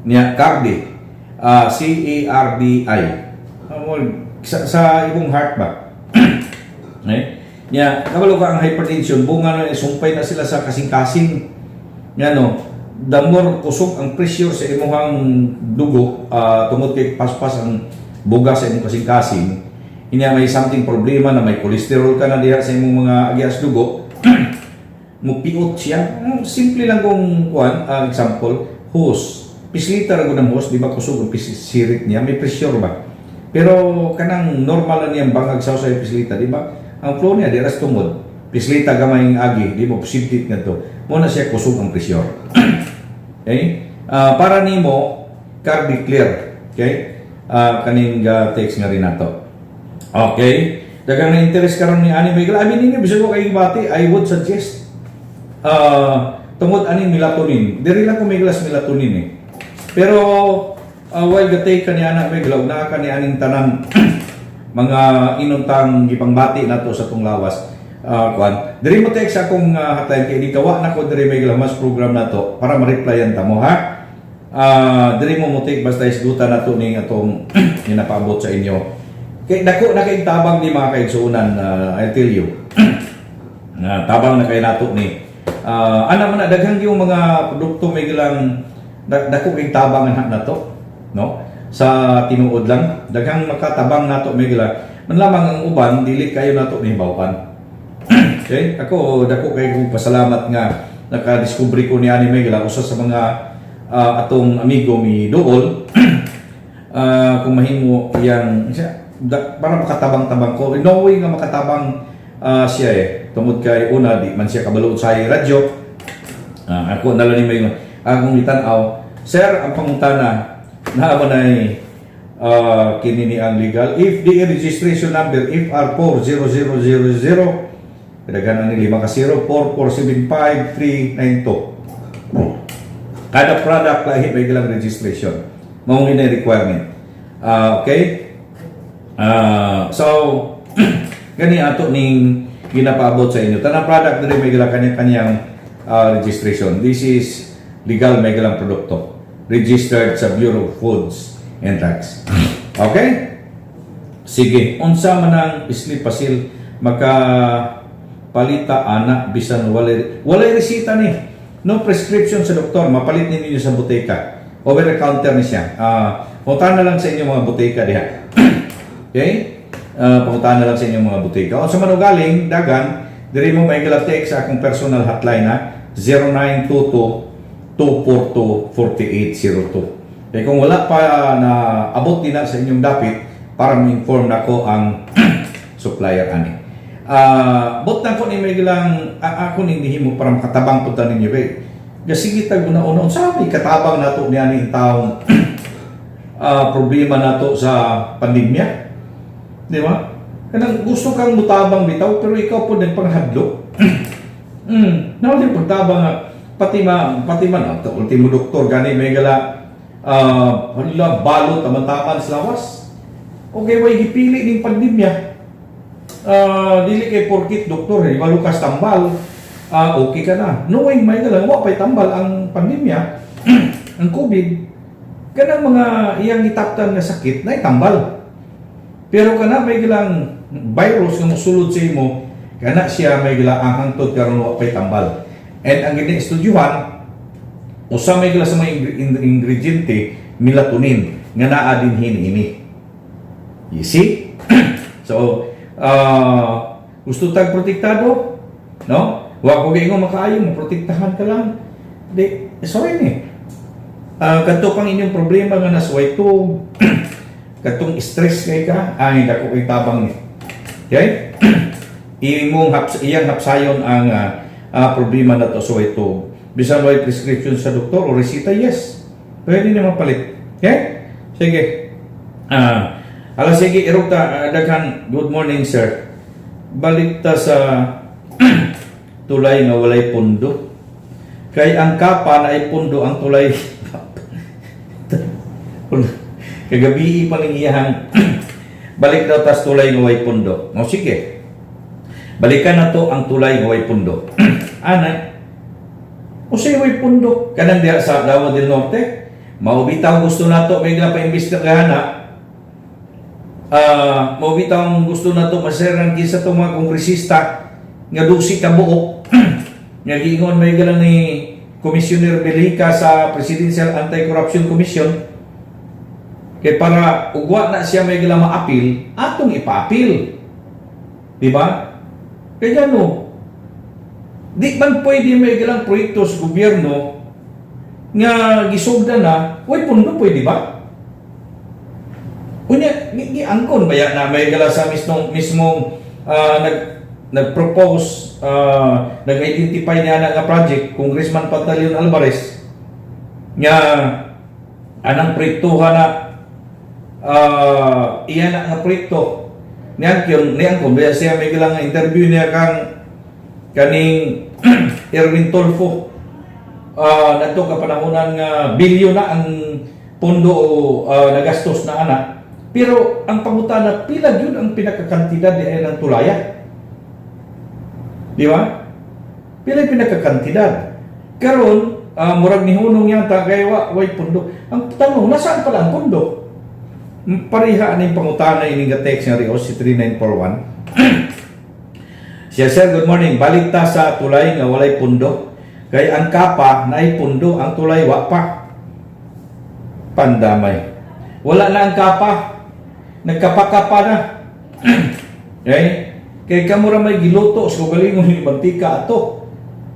Niya Cardi. C A R D I. Well, sa imong heart ba? Eh? Niya, kabalo ka ang hypertension, bunga na sumpay na sila sa kasing-kasing. Ngano, the more kusog ang pressure sa imuhang dugo tungod kay paspas ang buga sa imong kasing-kasing, inya may something problema na may cholesterol ka na diha sa imong mga agias dugo, mupiot siya. Simple lang kung kuan, example, hose. Pislita ra gud ang hose, di ba kusog ang sirit niya, may pressure ba? Pero kanang normal na niyang bangag sa pislita, di ba? Ang flow niya di ras tungod. Pislita gamay ang agi, di mo sidlit ngadto. Mo na siya kusog ang pressure. Okay? Para nimo Cardiclear. Okay? Kaning text nga rin nato. Okay? Daghang na interest karon ni ani Miguel. I mean, ninyo bisag ko kay bati, I would suggest tungod aning melatonin. Diri lang ko may glass melatonin eh. Pero while gatay ka ni ana may ug naa ka ni aning tanan mga inuntang gipangbati nato sa tong lawas. Kuan. Diri mo text akong hotline kay gawa na ko diri may mas program nato para ma-replyan ta mo, ha. Diri mo mo take basta isgutan nato ning atong ginapaabot sa inyo. Kay dako na kay tabang ni mga kaigsuonan, I tell you. Na tabang na kay nato ni. Ana man na daghang yung mga produkto may gilang dako kay tabang na nato, no? Sa tinuod lang, daghang makatabang nato may gilang. Man lamang ang uban dili kayo nato mihibaw-an. Okay? Ako dako kay kong pasalamat nga naka-discover ko ni ani may gilang usa sa mga atong amigo mi duol kung mahimo yang siya para makatabang-tabang ko, no way nga makatabang siya eh tungod kay una, di man siya kabalo sa radyo. Ako na lang ni may akong gitan-aw, "Sir, ang pangutana, naa man ay kini ni ang legal FDA registration number FR40000, kadaghan ni lima ka 0, 4475392." Kada product lahi may ilang registration. Mao ni requirement. Okay? So gani ato ning ginapaabot sa inyo. Tanang product diri may ilang kanya-kanyang registration. This is legal may ilang produkto. Registered sa Bureau of Foods and Drugs. Okay? Sige, unsa man ang Sleepasil, maka palita ana bisan walay resita ni? No prescription sa doktor, mapalit ni ninyo sa botika. Over the counter ni siya. Puntahan na lang sa inyong mga botika diha. Okay? Puntahan na lang sa inyong mga botika. Unsa man og galing dagan, diri mo may text sa akong personal hotline na 0922 242 4802. Kaya kung wala pa na abot din na sa inyong dapit, para ma-inform nako ang supplier ani. Bot na ko ni may gilang ako ni nihimo para makatabang pud ta ninyo kay gasige tag una-una unsa may katabang nato ni ani taong problema nato sa pandemya. Di ba? Kanang gusto kang mutabang bitaw pero ikaw po nagpanghadlok. Nawa din pagtabang nga pati man ang ultimo doktor gani may gala hala balot taman-taman sa lawas. Okay, way gipili ning pandemya. Dili kay porkit doktor eh, malukas tambal, okay ka na. No way, may galang wa pay tambal ang pandemya, ang COVID. Kanang mga iyang gitaptan nga sakit na tambal. Pero kana may gilang virus nga mosulod sa imo, kana siya may gila ang hangtod karon wa pay tambal. And ang gini-estudyuhan, usa may gila sa mga ingrediente, melatonin nga naa dinhi ini. You see? So, gusto tag protektado? No? Wa ko giingon makaayo mo protektahan ka lang. Di, sorry ni. Kadto pang inyong problema nga nasuway to, kadtong stress kay ka, ay dako kay tabang ni. Okay? Imong iyang hapsayon ang problema na to suway to. Bisan way prescription sa doktor o resita, yes. Pwede na mapalit. Okay? Sige. Ala sige, irog ta, daghan, good morning, sir. Balik ta sa tulay nga walay pundo. Kay ang kapa na ay pundo ang tulay. Kagabi pa ning iyahang balik daw tas tulay nga way pundo. O sige. Balikan na to ang tulay nga way pundo. Ana, usay way pundo kanang diha sa Davao del Norte. Mao bitaw gusto nato may pa-imbestigahan na mao bitaw gusto nato maseran kinsa tong mga kongresista nga dusi ka buok nga giingon may galang ni Commissioner Belgica sa Presidential Anti-Corruption Commission kay para ugwa na siya may gila maapil, atong ipaapil. Di ba? Kaya no, di man pwede may gilang proyekto sa gobyerno nga gisugda na, way pundo, pwede ba? Unya, giangkon ba yan na may gala sa mismong nag-propose, nag-identify niya na nga project, Congressman Pantaleon Alvarez, nga anang proyektuha na iya na nga proyekto niyan kyon niyan kung ba siya may gilang nga interview niya kang kaning Erwin Tulfo nadto kapanahonan nga bilyon na ang pondo o nagastos na ana, pero ang pangutana, pila gyud ang pinakakantidad di ay ng tulaya, di ba? Pila yung pinakakantidad karon? Murag nihunong yata kay wa way pondo. Ang tanong, nasaan pala ang pondo? Pareha aning pangutana ining ga text nga Rio si 3941 siya. "Sir, good morning. Balik ta sa tulay nga walay pundo. Kay ang kapa naay pundo, ang tulay wa pa." Pandamay. Wala na ang kapa. Nagkapa-kapa na. Okay? Kay kamo ra may giluto sa kaugalingon ni mantika ato.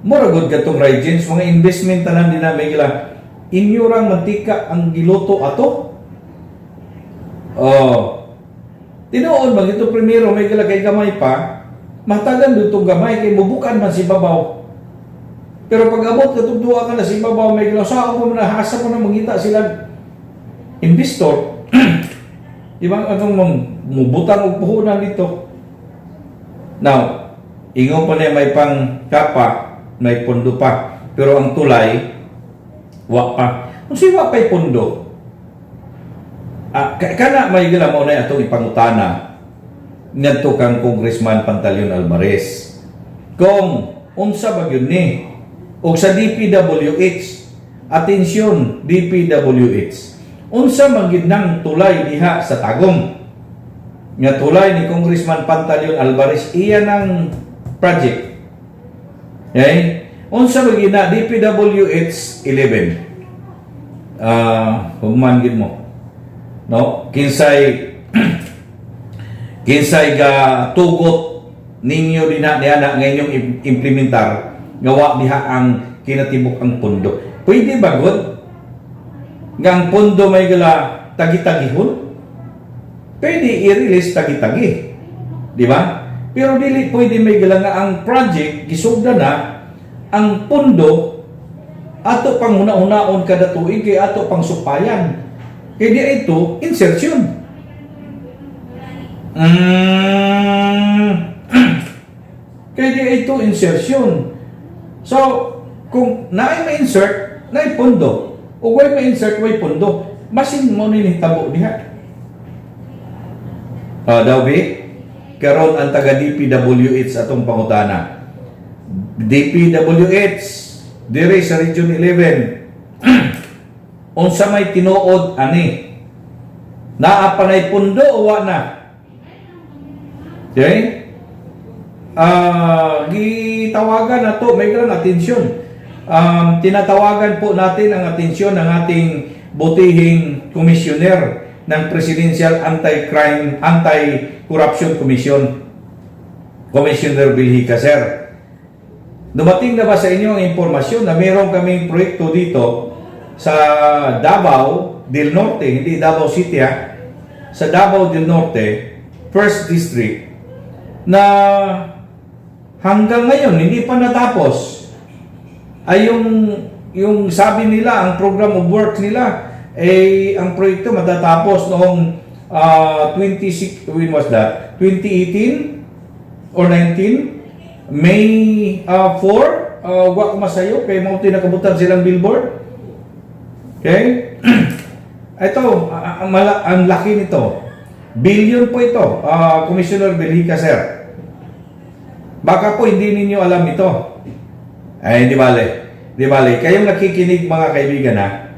Mura gud katong Rygens, mga investment tanan din na may gila. Inyo rang mantika ang giluto ato. Oh. Tinuod man ito primero may gila kay gamay pa, matagan dito gamay kay mubukan man si babaw. Pero pag abot katong duha ka na si babaw may gila sa ako mo na hasa mo na mangita sila investor. Di ba atong mubutang og puhunan dito? Now, ingon pa niya may pang kapa, may pondo pa. Pero ang tulay, wa pa. Kung si wa pa'y pondo, kana may gila mo na atong ipangutana ngadto kang Congressman Pantaleon Alvarez. Kung unsa ba gyud ni og sa DPWH, atensyon DPWH. Unsa man gyud nang tulay diha sa Tagum? Nga tulay ni Congressman Pantaleon Alvarez, iya ng project. Okay? Unsa man gyud na DPWH 11? Hugman gyud mo. No? Kinsay ga tugot ninyo dinha niya na nga inyong implementar nga wa diha ang kinatibuk ang pondo. Pwede ba gud nga ang pondo may gala tagi-tagihon? Pwede i-release tagi-tagi. Di ba? Pero dili pwede may gala nga ang project gisugda na, ang pondo ato pang huna-hunaon kada tuig kay ato pang supayan. Kay di ito insertion. Kay di ito insertion. So, kung naay ma-insert, naay pondo. O way ma-insert, way pondo. Masin mo ni nitabo diha. Ah, daw bi, karon ang taga DPWH atong pangutana. DPWH dire sa Region 11. Unsa may tinuod ani? Naa pa nay pundo o wa na? Okay? Gitawagan na to, may gran atensyon. Tinatawagan po natin ang atensyon ng ating butihing komisyoner ng Presidential Anti-Crime, Anti-Corruption Commission, Commissioner Belgica, sir. Dumating na ba sa inyo ang impormasyon na meron kaming proyekto dito sa Davao del Norte, hindi Davao City ha, sa Davao del Norte, First District, na hanggang ngayon hindi pa natapos? Ay yung sabi nila, ang program of work nila eh, ang proyekto matatapos noong 26, when was that, 2018 or 19, May 4, wa ko masayo kay mao nakabutan silang billboard. Okay, ito ang laki nito, billion po ito. Commissioner Belgica, sir, baka po hindi ninyo alam ito. Ay, di bale. Di bale. Kayong nakikinig, mga kaibigan ha,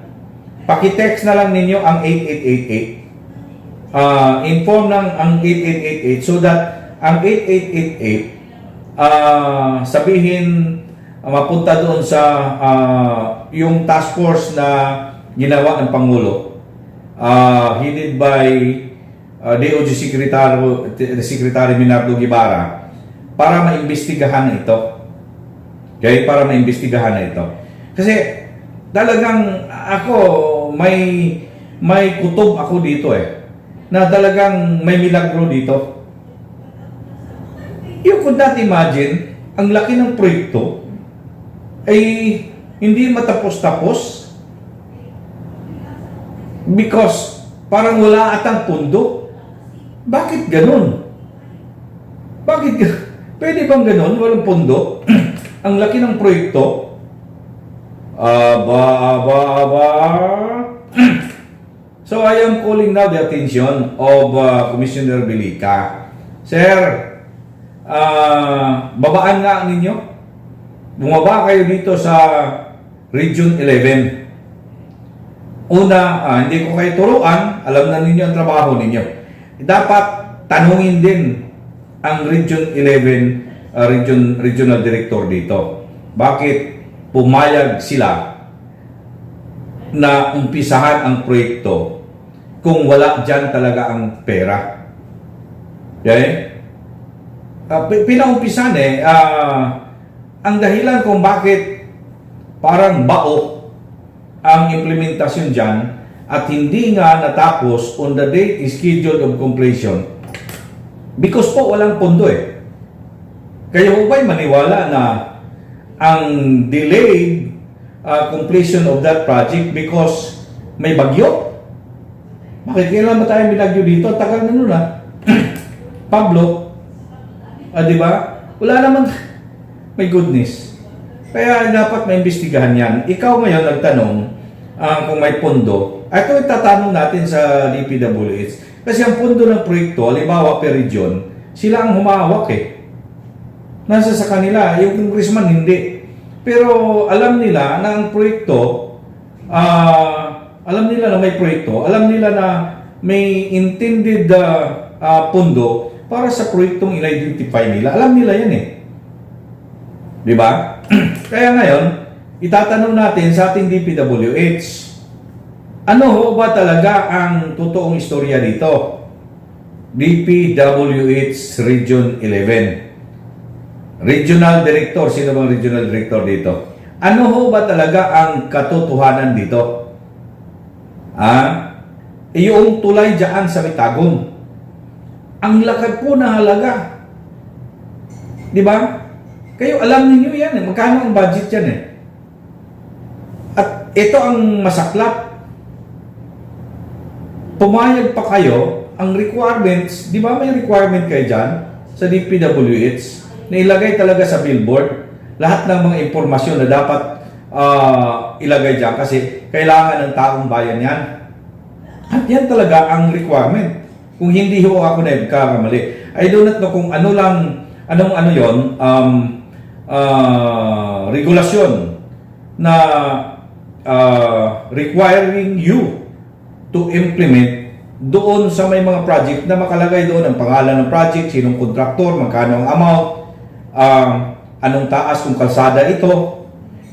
paki-text na lang ninyo ang 8888. Inform ng ang 8888 so that ang 8888 sabihin Mapunta doon sa yung task force na ginawa ng Pangulo, headed by DOJ Secretary Menardo Guevarra para maimbestigahan na ito. Okay? Para maimbestigahan na ito. Kasi talagang ako may kutob ako dito eh na talagang may milagro dito. You could not imagine, ang laki ng proyekto ay hindi matapos-tapos because parang wala atang pondo. Bakit ganun? Bakit pwede bang ganun? Walang pondo? Ang laki ng proyekto? Aba, aba, aba. So I am calling now the attention of Commissioner Bilica. Sir, babaan nga ninyo. Bumaba kayo dito sa Region 11. Una, hindi ko kayo turuan, alam na ninyo ang trabaho ninyo. Dapat tanungin din ang Region 11 regional director dito. Bakit pumayag sila na umpisahan ang proyekto kung wala dyan talaga ang pera? Okay? Pinaumpisan eh, ang dahilan kung bakit parang bao ang implementasyon dyan at hindi nga natapos on the date scheduled of completion because po walang pondo eh. Kayo po ba'y maniwala na ang delayed completion of that project because may bagyo? Bakit kailan ba tayo binagyo dito? Tagal na nun ah. Pablo, di ba? Wala naman, my goodness. Kaya dapat maimbestigahan yan. Ikaw ngayon nagtanong kung may pondo. Ito itatanong natin sa DPWH. Kasi ang pondo ng proyekto, halimbawa per region, sila ang humahawak eh. Nasa sa kanila, yung congressman hindi. Pero alam nila na ang proyekto, alam nila na may proyekto, alam nila na may intended pondo para sa proyektong in-identify nila. Alam nila yan eh. Di ba? Kaya ngayon, itatanong natin sa ating DPWH, ano ho ba talaga ang totoong istorya dito? DPWH Region 11. Regional Director, sino bang Regional Director dito? Ano ho ba talaga ang katotohanan dito? Ah, yung tulay dyan sa may Tagum. Ang laki po na halaga. Di ba? Kayo alam ninyo yan eh. Magkano ang budget yan eh. At ito ang masaklap. Pumayag pa kayo, ang requirements, di ba may requirement kayo dyan sa DPWH na ilagay talaga sa billboard lahat ng mga impormasyon na dapat ilagay dyan kasi kailangan ng taong bayan yan. At yan talaga ang requirement. Kung hindi ho ako nagkakamali. I do not know kung ano lang, anong ano yon regulasyon na requiring you to implement doon sa may mga project na makalagay doon ang pangalan ng project, sinong kontraktor, magkano ang amount, anong taas kung kalsada ito,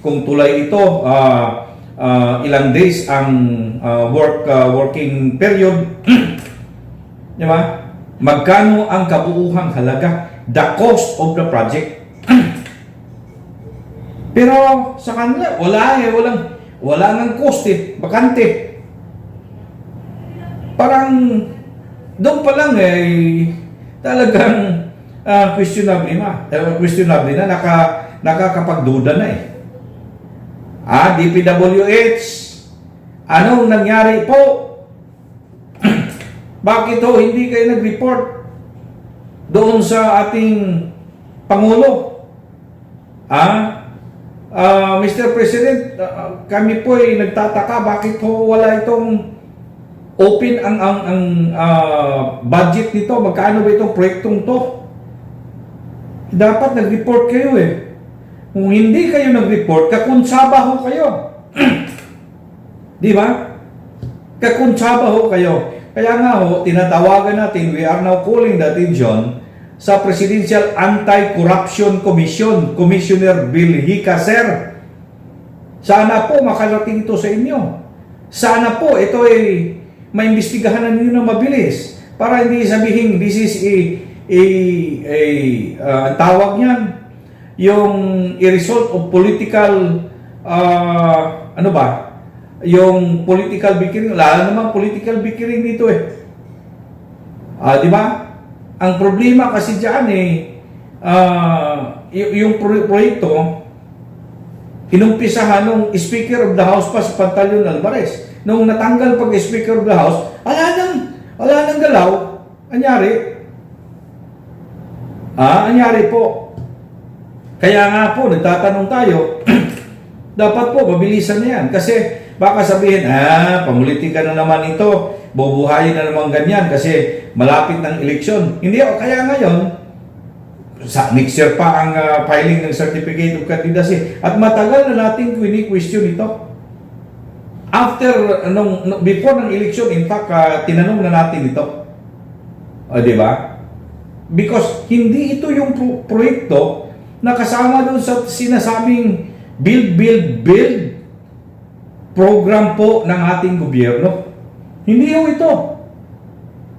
kung tulay ito, ilang days ang working period, di ba? Magkano ang kabuuhang halaga, the cost of the project. Pero sa kanila, wala eh, wala nang cost eh, bakante. Parang doon pa lang eh, talagang questionable na. Eh, questionable na, nakakapagduda na eh. DPWH, anong nangyari po? Bakit ho hindi kayo nag-report doon sa ating Pangulo? Mr. President, kami po ay nagtataka bakit ho wala itong open ang budget nito, magkano ba itong proyektong to? Dapat nag-report kayo eh. Kung hindi kayo nag-report, kakunsaba ho kayo. Di ba? Kakunsaba ho kayo. Kaya nga ho, tinatawagan natin, we are now calling the attention sa Presidential Anti-Corruption Commission, Commissioner Bilhika, sir. Sana po makarating ito sa inyo. Sana po ito ay maimbestigahan na ninyo na mabilis para hindi sabihin this is a ang tawag niyan, yung a result of political, ano ba, yung political bickering. Wala namang political bickering dito eh. Di ba? Ang problema kasi diyan eh, yung proyekto inumpisahan nung Speaker of the House pa si Pantaleon Alvarez. Nung natanggal pag Speaker of the House, wala nang galaw. Anyari? Anyari po. Kaya nga po, nagtatanong tayo, dapat po, mabilisan na yan. Kasi baka sabihin, "Ah, pamulitika na naman ito, bubuhayin na naman ganyan kasi malapit ng eleksyon." Hindi, oh, kaya ngayon, sa next year pa ang filing ng certificate of candidacy. At matagal na natin question ito. After, nung, before ng election, in fact, tinanong na natin ito. O, di ba? Because hindi ito yung proyekto na kasama doon sa sinasabing Build, Build, Build program po ng ating gobyerno. Hindi ho ito.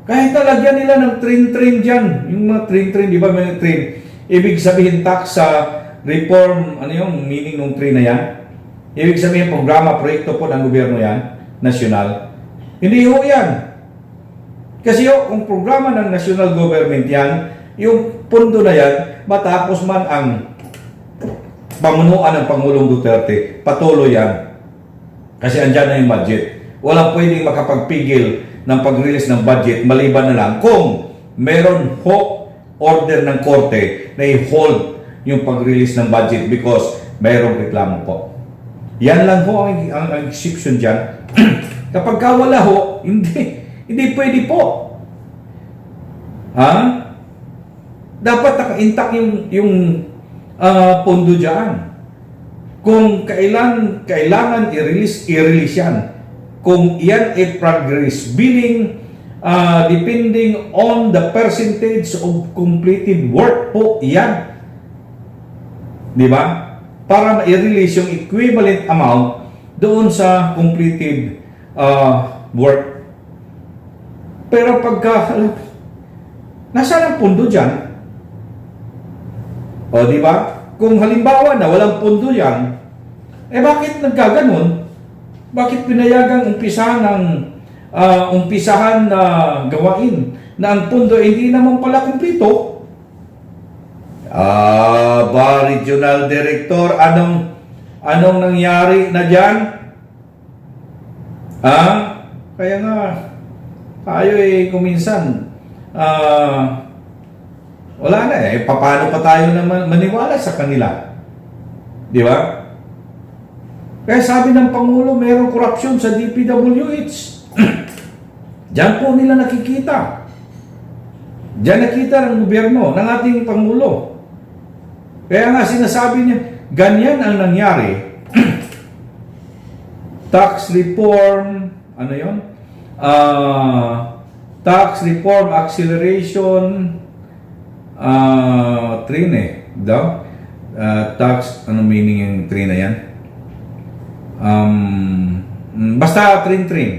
Kahit talagyan nila ng train-train dyan, yung mga train-train, di ba may train? Ibig sabihin tax sa reform, ano yung meaning ng train na yan? Ibig sabihin programa, proyekto po ng gobyerno yan, national. Hindi ho yan. Kasi ho, kung programa ng national government yan, yung pondo na yan, matapos man ang pamunuan ng Pangulong Duterte, patuloy yan. Kasi andyan na yung budget. Walang pwedeng makapagpigil ng pag-release ng budget maliban na lang kung meron ho order ng korte na i-hold yung pag-release ng budget because mayroong reklamo po. Yan lang ho ang exception dyan. Kapag ka wala ho, hindi, hindi pwede po. Ha? Dapat naka-intact yung pondo dyan. Kung kailan kailangan i-release, i-release yan. Kung yan ay progress billing, depending on the percentage of completed work po yan. Di ba? Para ma-release yung equivalent amount doon sa completed work. Pero pagka, nasaan ang pondo dyan? O, di ba? Kung halimbawa na walang pondo yan, eh bakit nagkaganon? Bakit pinayagang umpisahan na gawain na ang pondo eh, hindi naman pala kumpleto? Ah, ba, Regional Director, anong anong nangyari na diyan? Ah, kaya nga tayo eh kuminsan wala na eh. Paano pa tayo naman maniwala sa kanila? Di ba? Kaya sabi ng Pangulo, mayroong korupsyon sa DPWH. Diyan po nila nakikita. Diyan nakita ng gobyerno, ng ating Pangulo. Kaya nga sinasabi niya, ganyan ang nangyari. Tax reform, ano yon? Tax reform acceleration, train eh, daw? Tax, ano meaning yung train na yan? Basta train train.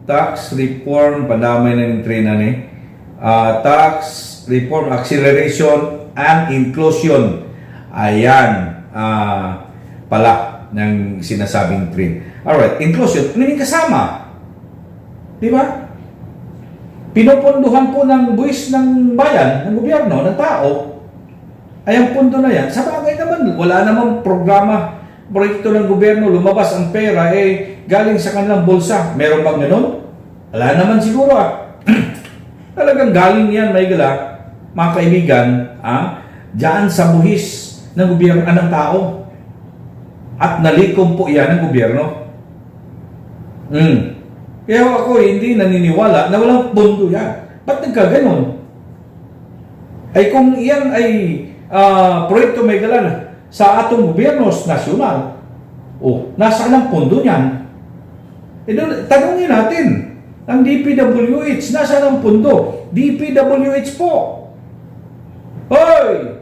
Tax reform, padamay na yung train na ni. Tax reform acceleration and inclusion. Ayan, pala ng sinasabing train. Alright, inclusion, meaning kasama. Di ba? Pinupondohan po ng buwis ng bayan, ng gobyerno, ng tao, ay ang pondo na yan, sa bagay naman, wala namang programa, proyekto ng gobyerno, lumabas ang pera, eh, galing sa kanilang bulsa. Meron bang ganun? Wala naman siguro ah. Talagang galing yan, may gala, mga kaibigan, dyan sa buhis ng gobyerno, ng tao. At nalikom po yan ng gobyerno. Kaya ako hindi naniniwala na walang pondo yan. Ba't nagkaganon? Ay kung iyan ay proyekto may galan sa atong gobyerno nasyonal, oh, nasaan ang pondo niyan? Eh, doon, tanungin natin, ang DPWH, nasaan ang pondo? DPWH po. Hoy!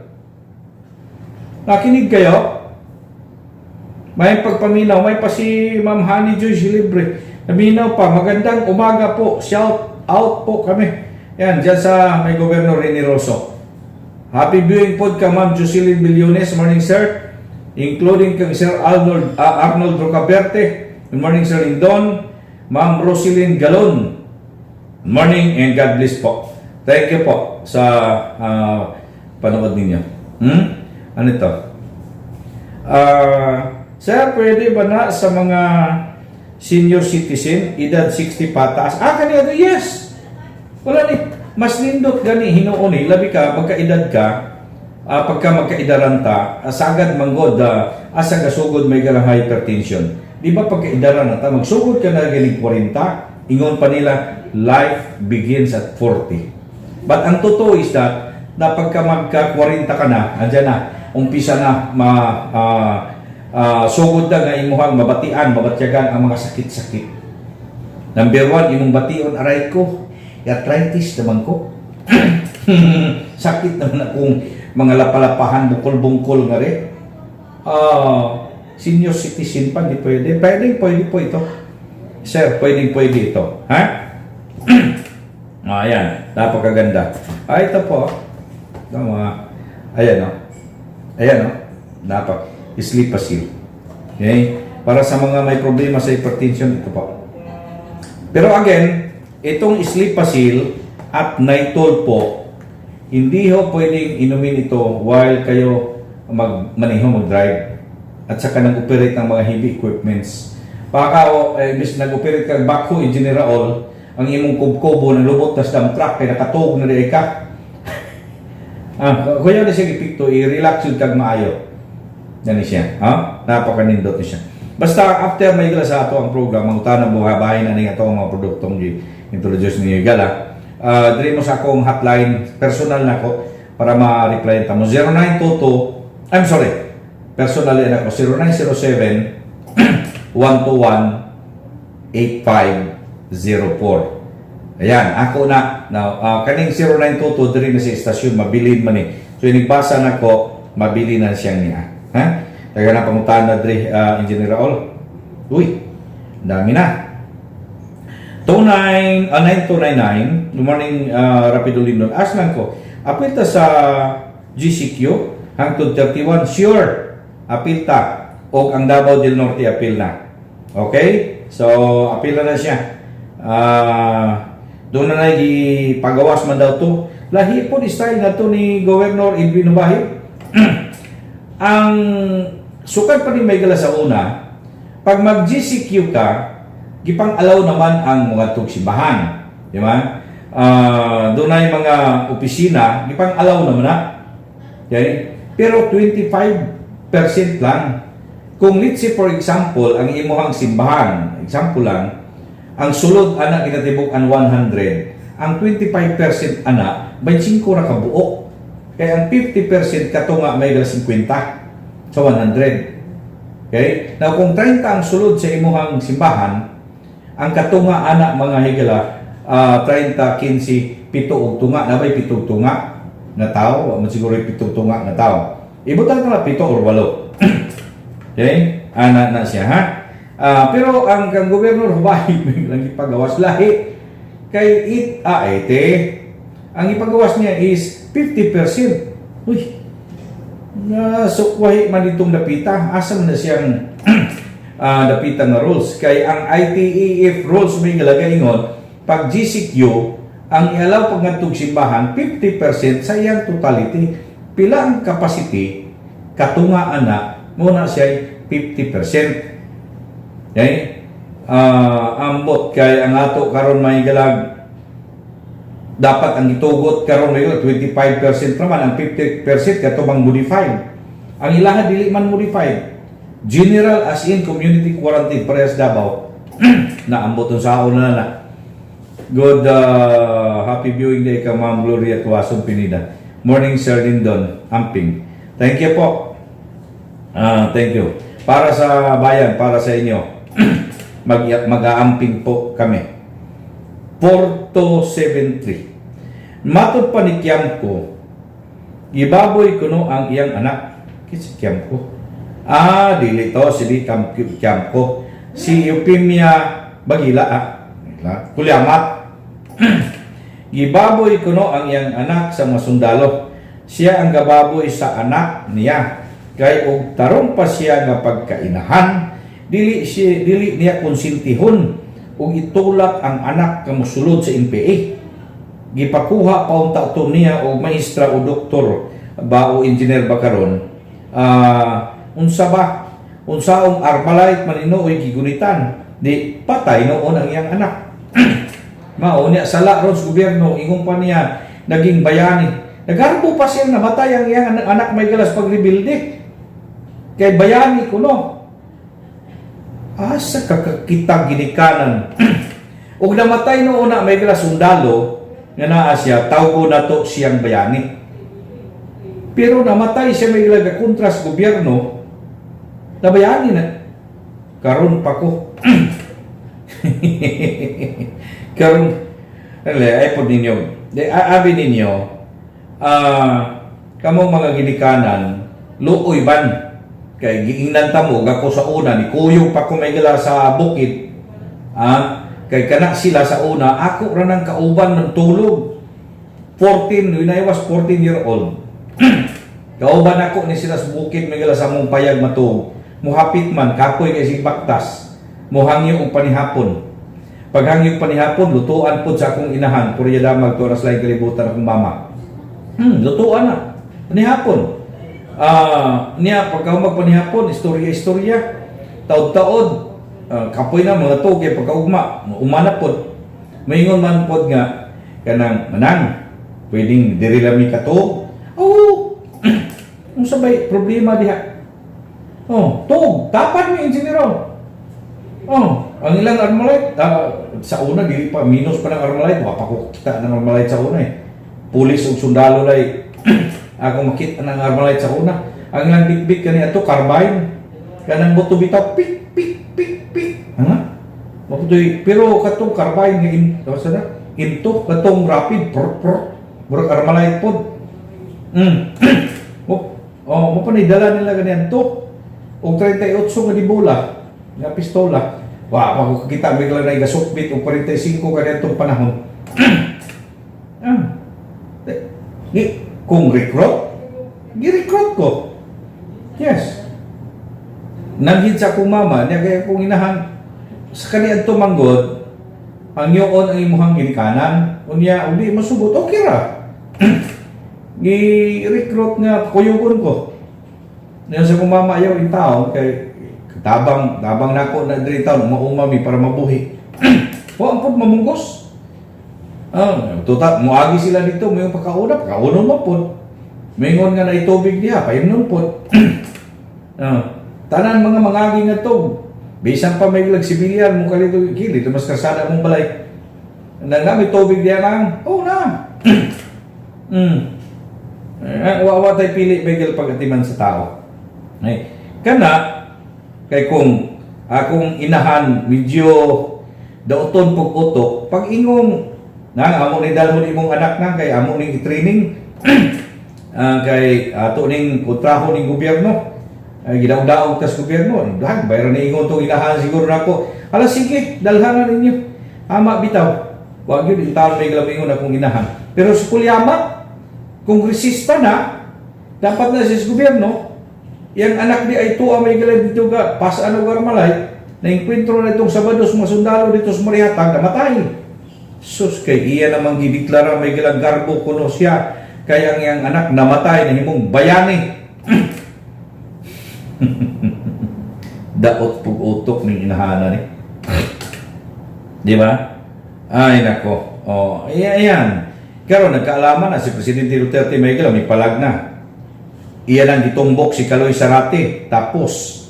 Nakinig kayo? May pagpaminaw, may pa si Ma'am Honey Joyce Libre. Naminaw pa, magandang umaga po. Shout out po kami. Yan, dyan sa may Governor Generoso. Happy viewing po ka, Ma'am Jocelyn Billones. Morning, sir. Including kang Sir Arnold Rocaberte. Good morning, Sir Lindon. Ma'am Roselyn Galon. Good morning and God bless po. Thank you po sa panood ninyo. Ano ito? Sir, pwede ba na sa mga senior citizen, edad 60 pataas? Ah, kani ato, yes! Wala ni. Mas nindot gani hinuon ni, labi ka, magkaedad ka, pagka magkaidaran ta, sagad manggod, asa gasugod may galang hypertension. Di ba pagkaidaran na ta, magsugod ka na galing 40, ingon pa nila, life begins at 40. But ang totoo is that, na pagka magka 40 ka na, andyan na, umpisa na ma sugod na nga imuhang mabatian, mabatyagan ang mga sakit-sakit. Number one, imong bation, "Aray ko, arthritis naman ko. Sakit naman akong mga lapalapahan, bukol-bungkol nga rin." Senior citizen pa, di pwede. Pwede, pwede po ito. Sir, pwedeng pwede ito. Ha? Ayan. Napakaganda. Ah, ito po. Ito mga, ayan o. Ayan o. Dapat. Sleep Asil. Okay? Para sa mga may problema sa hypertension, ito po. Pero again, itong Sleepasil at Nitol po, hindi ho pwedeng inumin ito while kayo magmaneho, mag-drive at saka nag-operate ng mga heavy equipments. Baka o, eh, imbis nag-operate kag backhoe, Engineer Raul, ang imong kubkobo ng lubot tas dump truck kay nakatug na di ka. Kuya na siya epekto, i-relax yun kag maayo. Yan siya. Ha? Napakanindot ni siya. Basta after may gala sa ato ang program, ang ng buha bahay na ning ato ang mga produktong gi-introduce ni Gala. Diri mo sa akong hotline personal nako para ma-reply ta mo 0922, I'm sorry. Personal yan ako, 0907 121 8504. Ayan, ako na. Now, kaning 0922 diri na sa istasyon, mabilin man ni. So inigbasa nako, mabili na siyang niya. Ha? Taga na pangutan na diri, Engineer Raul. Uy, dami na. 29 9299. Good morning, Rapido Lindon. Ask lang ko, apil ta sa GCQ hangtod 31? Sure. Apil ta. Og ang Davao del Norte apil na. Okay? So, apil na na siya. Doon na na pagawas man daw to. Lahi po ni style na to ni Governor Edwin Ubahi. Ang sukad pa ni may gala sa una, pag mag-GCQ ka, gipang-allow naman ang mga simbahan. Di ba? Doon na yung mga opisina, gipang-allow naman na. Okay? Pero 25% lang. Kung let's say, for example, ang imuhang simbahan, example lang, ang sulod ana kinatibuk-an 100, ang 25% ana 25 ra ka buok. Kaya ang 50% kato nga may 50 sa 100. Okay? Now kung 30 ang sulod sa imuhang simbahan, ang katunga ana mga higala 30, 15, 7 og tunga, na may 7 og tunga nga tao, wa man siguro 7 tunga nga tao. Ibutang ka na 7 or 8. Okay? Ana na siya ha. Pero ang kang Gobernador Hubahi lang ipagawas lahi kay it ete ang ipagawas niya is 50%. Uy. Na sukwahi man itong dapita, asa man na siyang dapita nga rules kay ang ITEF rules may ngalagay ingon pag GCQ ang i-allow pag ngadtog simbahan 50% sa iyang totality. Pila ang capacity katunga ana mo na siya 50%. Okay? Ambot kay ang ato karon may galag dapat ang gitugot karon may 25% naman ang 50% kato bang modified. Ang ilaha dili man modified. General as in community quarantine parehas Davao na ambot ang sao na na. Good happy viewing day ka, Ma'am Gloria Tuason Pinida. Morning, Sir Lindon Amping. Thank you po. Thank you. Para sa bayan, para sa inyo. Mag-aamping po kami. 4273. Matod pa ni Kiamco, Gibaboy kuno ang iyang anak. Kinsa Kiamko? Ah, dili to si di Kiamko. Si Eupemia Bagila ah. Kulyamat. Gibaboy kuno ang iyang anak sa mga sundalo. Siya ang gababoy sa anak niya. Kay og tarong pa siya nga pagkainahan, dili niya konsintihon ug itulak ang anak nga mosulod sa NPA. Gipakuha pa unta to niya og maestra o doktor ba o engineer ba karon. Ah, unsa ba? Unsaong Armalite man inuoy gigunitan, di patay noon ang iyang anak. Mao niya sala ron sa gobyerno, ingon pa niya naging bayani. Nagarbo pa siya, namatay ang iyang anak may galas pagrebilde. Kay bayani kuno. Asa kakakita ginikanan. Ug namatay noon na may galas sundalo nga naa siya, tawgo na to siyang bayani. Pero namatay siya may galas kontra sa gobyerno, nabayani na. Karon pa ko. Karon, ale, ay po ninyo. Di, abi ninyo, kamo mga ginikanan, luoy ban. Kay giingnan ta mo, gako sa una, ni kuyog pa ko may gala sa bukid. Ah, kay kana sila sa una, ako ra nang kauban ng tulog. 14, when I was 14 year old. Kauban ako ni sila sa bukid may gala sa among payag matuog. Muhapit man, kapoy kay sig baktas. Muhangyo og panihapon. Paghangyo og panihapon, lutuan pod sa akong inahan. Purya damag, turas lang kalibutan akong mama. Lutuan na. Panihapon. Ah, niya pagka magpanihapon, istorya-istorya. Taod-taod. Ah, kapoy na mga tuog kay pagkaugma, umana pod. Maingon man pod nga kanang manang pwedeng diri lang mi katuog. Oo. Unsa bay problema diha? Oh, tuog, tapat mi engineer. Oh, ang ilang Armalite, sa una dili pa minus pa ng Armalite, wa pa ko kita ng Armalite sa una eh. Pulis ug sundalo lay ako makita ng Armalite sa una. Ang ilang bitbit kani ato carbine. Kanang buto bitaw pik pik pik pik. Ha? Maputoy, pero katong carbine nga in, sa na? Into katong rapid prr prr. Murag Armalite pod. Oh, mo pa ni dala nila ganiyan to. Og 38 nga di bola nga pistola. Wa pa ko kita bigla na igasukbit og 45 kaniyang panahon. Ah. Di, kung recruit, gi-recruit ko. Yes. Nanggid sa akong mama, niya kaya akong inahan, sa kaniyang tumanggod, ang yoon ang imuhang ginikanan, unya, uli masugot, okay ra. Gi-recruit nga, kuyugon ko. Niya sa akong mama ayaw in taon, kay tabang, tabang nako na diri taon, maumami para mabuhi. Wa ang pod mamunggos. Ah, tuta, muagi sila dito, may pagkauna, pagkaunon mo pod. Mingon nga na itubig diha, paimnon pod. Ah, tanan mga mangagi nga to. Bisan pa may lag sibilyan mo kalito gili, mas kasada mong balay. Na nga may tubig diha lang. Oh na. Eh, wa wa tay pili begel pagatiman sa tao. Ay, kana kay kung akong inahan medyo dauton pug utok, pag ingong nang amo ni dalhon imong anak nang kay amo ning i-training, kay ato ning kontraho ning gobyerno ay gidaog-daog tas gobyerno blag bayran ni ingon tong inahan siguro nako, ala sige, dalhanan ninyo, ama bitaw wa gyud in taon may ingon akong inahan. Pero sa Kulyama, kongresista na dapat na sa gobyerno, yang anak di ay tuwa may galay dito ga pas ano Armalite na enkwentro na itong Sabado sa mga sundalo dito sa Marihatag, namatay. Sus, kay iya namang gideklara may gilang garbo kuno siya kay ang iyang anak namatay na himong bayani. Daot pug utok ning inahana ni. Di ba? Ay nako. Oh, ayan, ayan. Karon nagkaalaman na si Presidente Duterte may gilang may palag na. Iya lang gitumbok si Kaloy Zarate. Tapos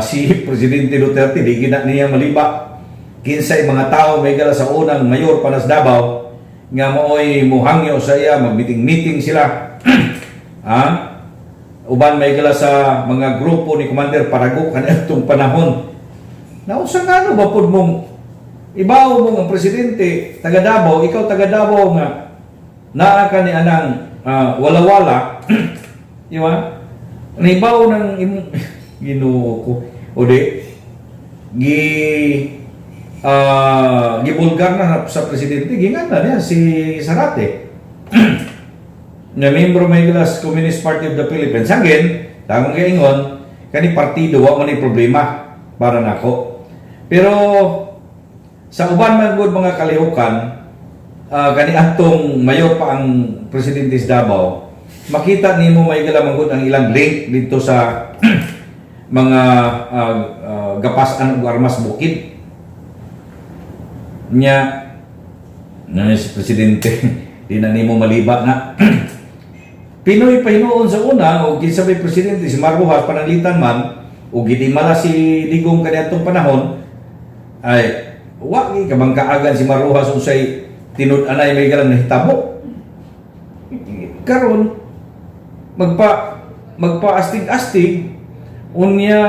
si Presidente Duterte di gina niya maliba kinsay mga tao may gala sa unang mayor pa nas Davao nga maoy muhangyo sa iya, mag-meeting-meeting sila. Ah, uban may gala sa mga grupo ni Commander Parago kanitong panahon. Nausa nga ano ba pud mong ibaw mo ang presidente taga Davao, ikaw taga Davao nga. Naa ka ni anang wala-wala, di ba? Nahibaw ng imong Ginoo ko. O di gi gibulgar na sa presidente, gingan na niya si Zarate nga membro may gilas Communist Party of the Philippines. Again, tangong giingon, kani partido wa man ni problema para nako. Pero sa uban man gud mga kalihukan, kani atong mayor pa ang presidente sa Davao, makita nimo may gala man gud ang ilang link dito sa mga gapasan ug armas bukid. Nya na si presidente, di na nimo maliba na Pinoy pa hinuon sa una o kinsa may presidente, si Mar Roxas, pananglitan man o gidimala si Digong kaniadtong panahon, ay wa gi kabangkaagan si Mar Roxas unsay tinud-anay may galang nahitabo. Karon magpa astig-astig, unya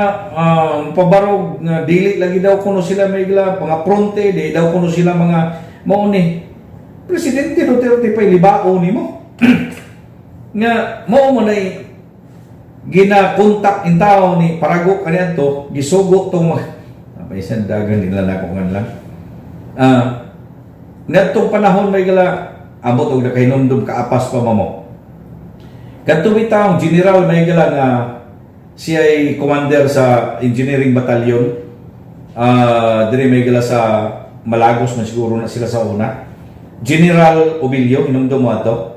pabarog nga dili lagi daw kuno sila may gala mga fronte, di daw kuno sila mga mao ni Presidente Duterte pa libao nimo nga mao mo nay gina-contact in tao ni Parago kaniadto, gisugo tong mga paisan dagan nila nako ngan lang. Ngadtong panahon may gala abot og nakahinumdum kaapas pa mamo. Kadto bitawng general may gala nga siya ay commander sa engineering battalion, diri may gala sa Malagos man siguro na sila sa una. General Obillo, hinumdum mo ato?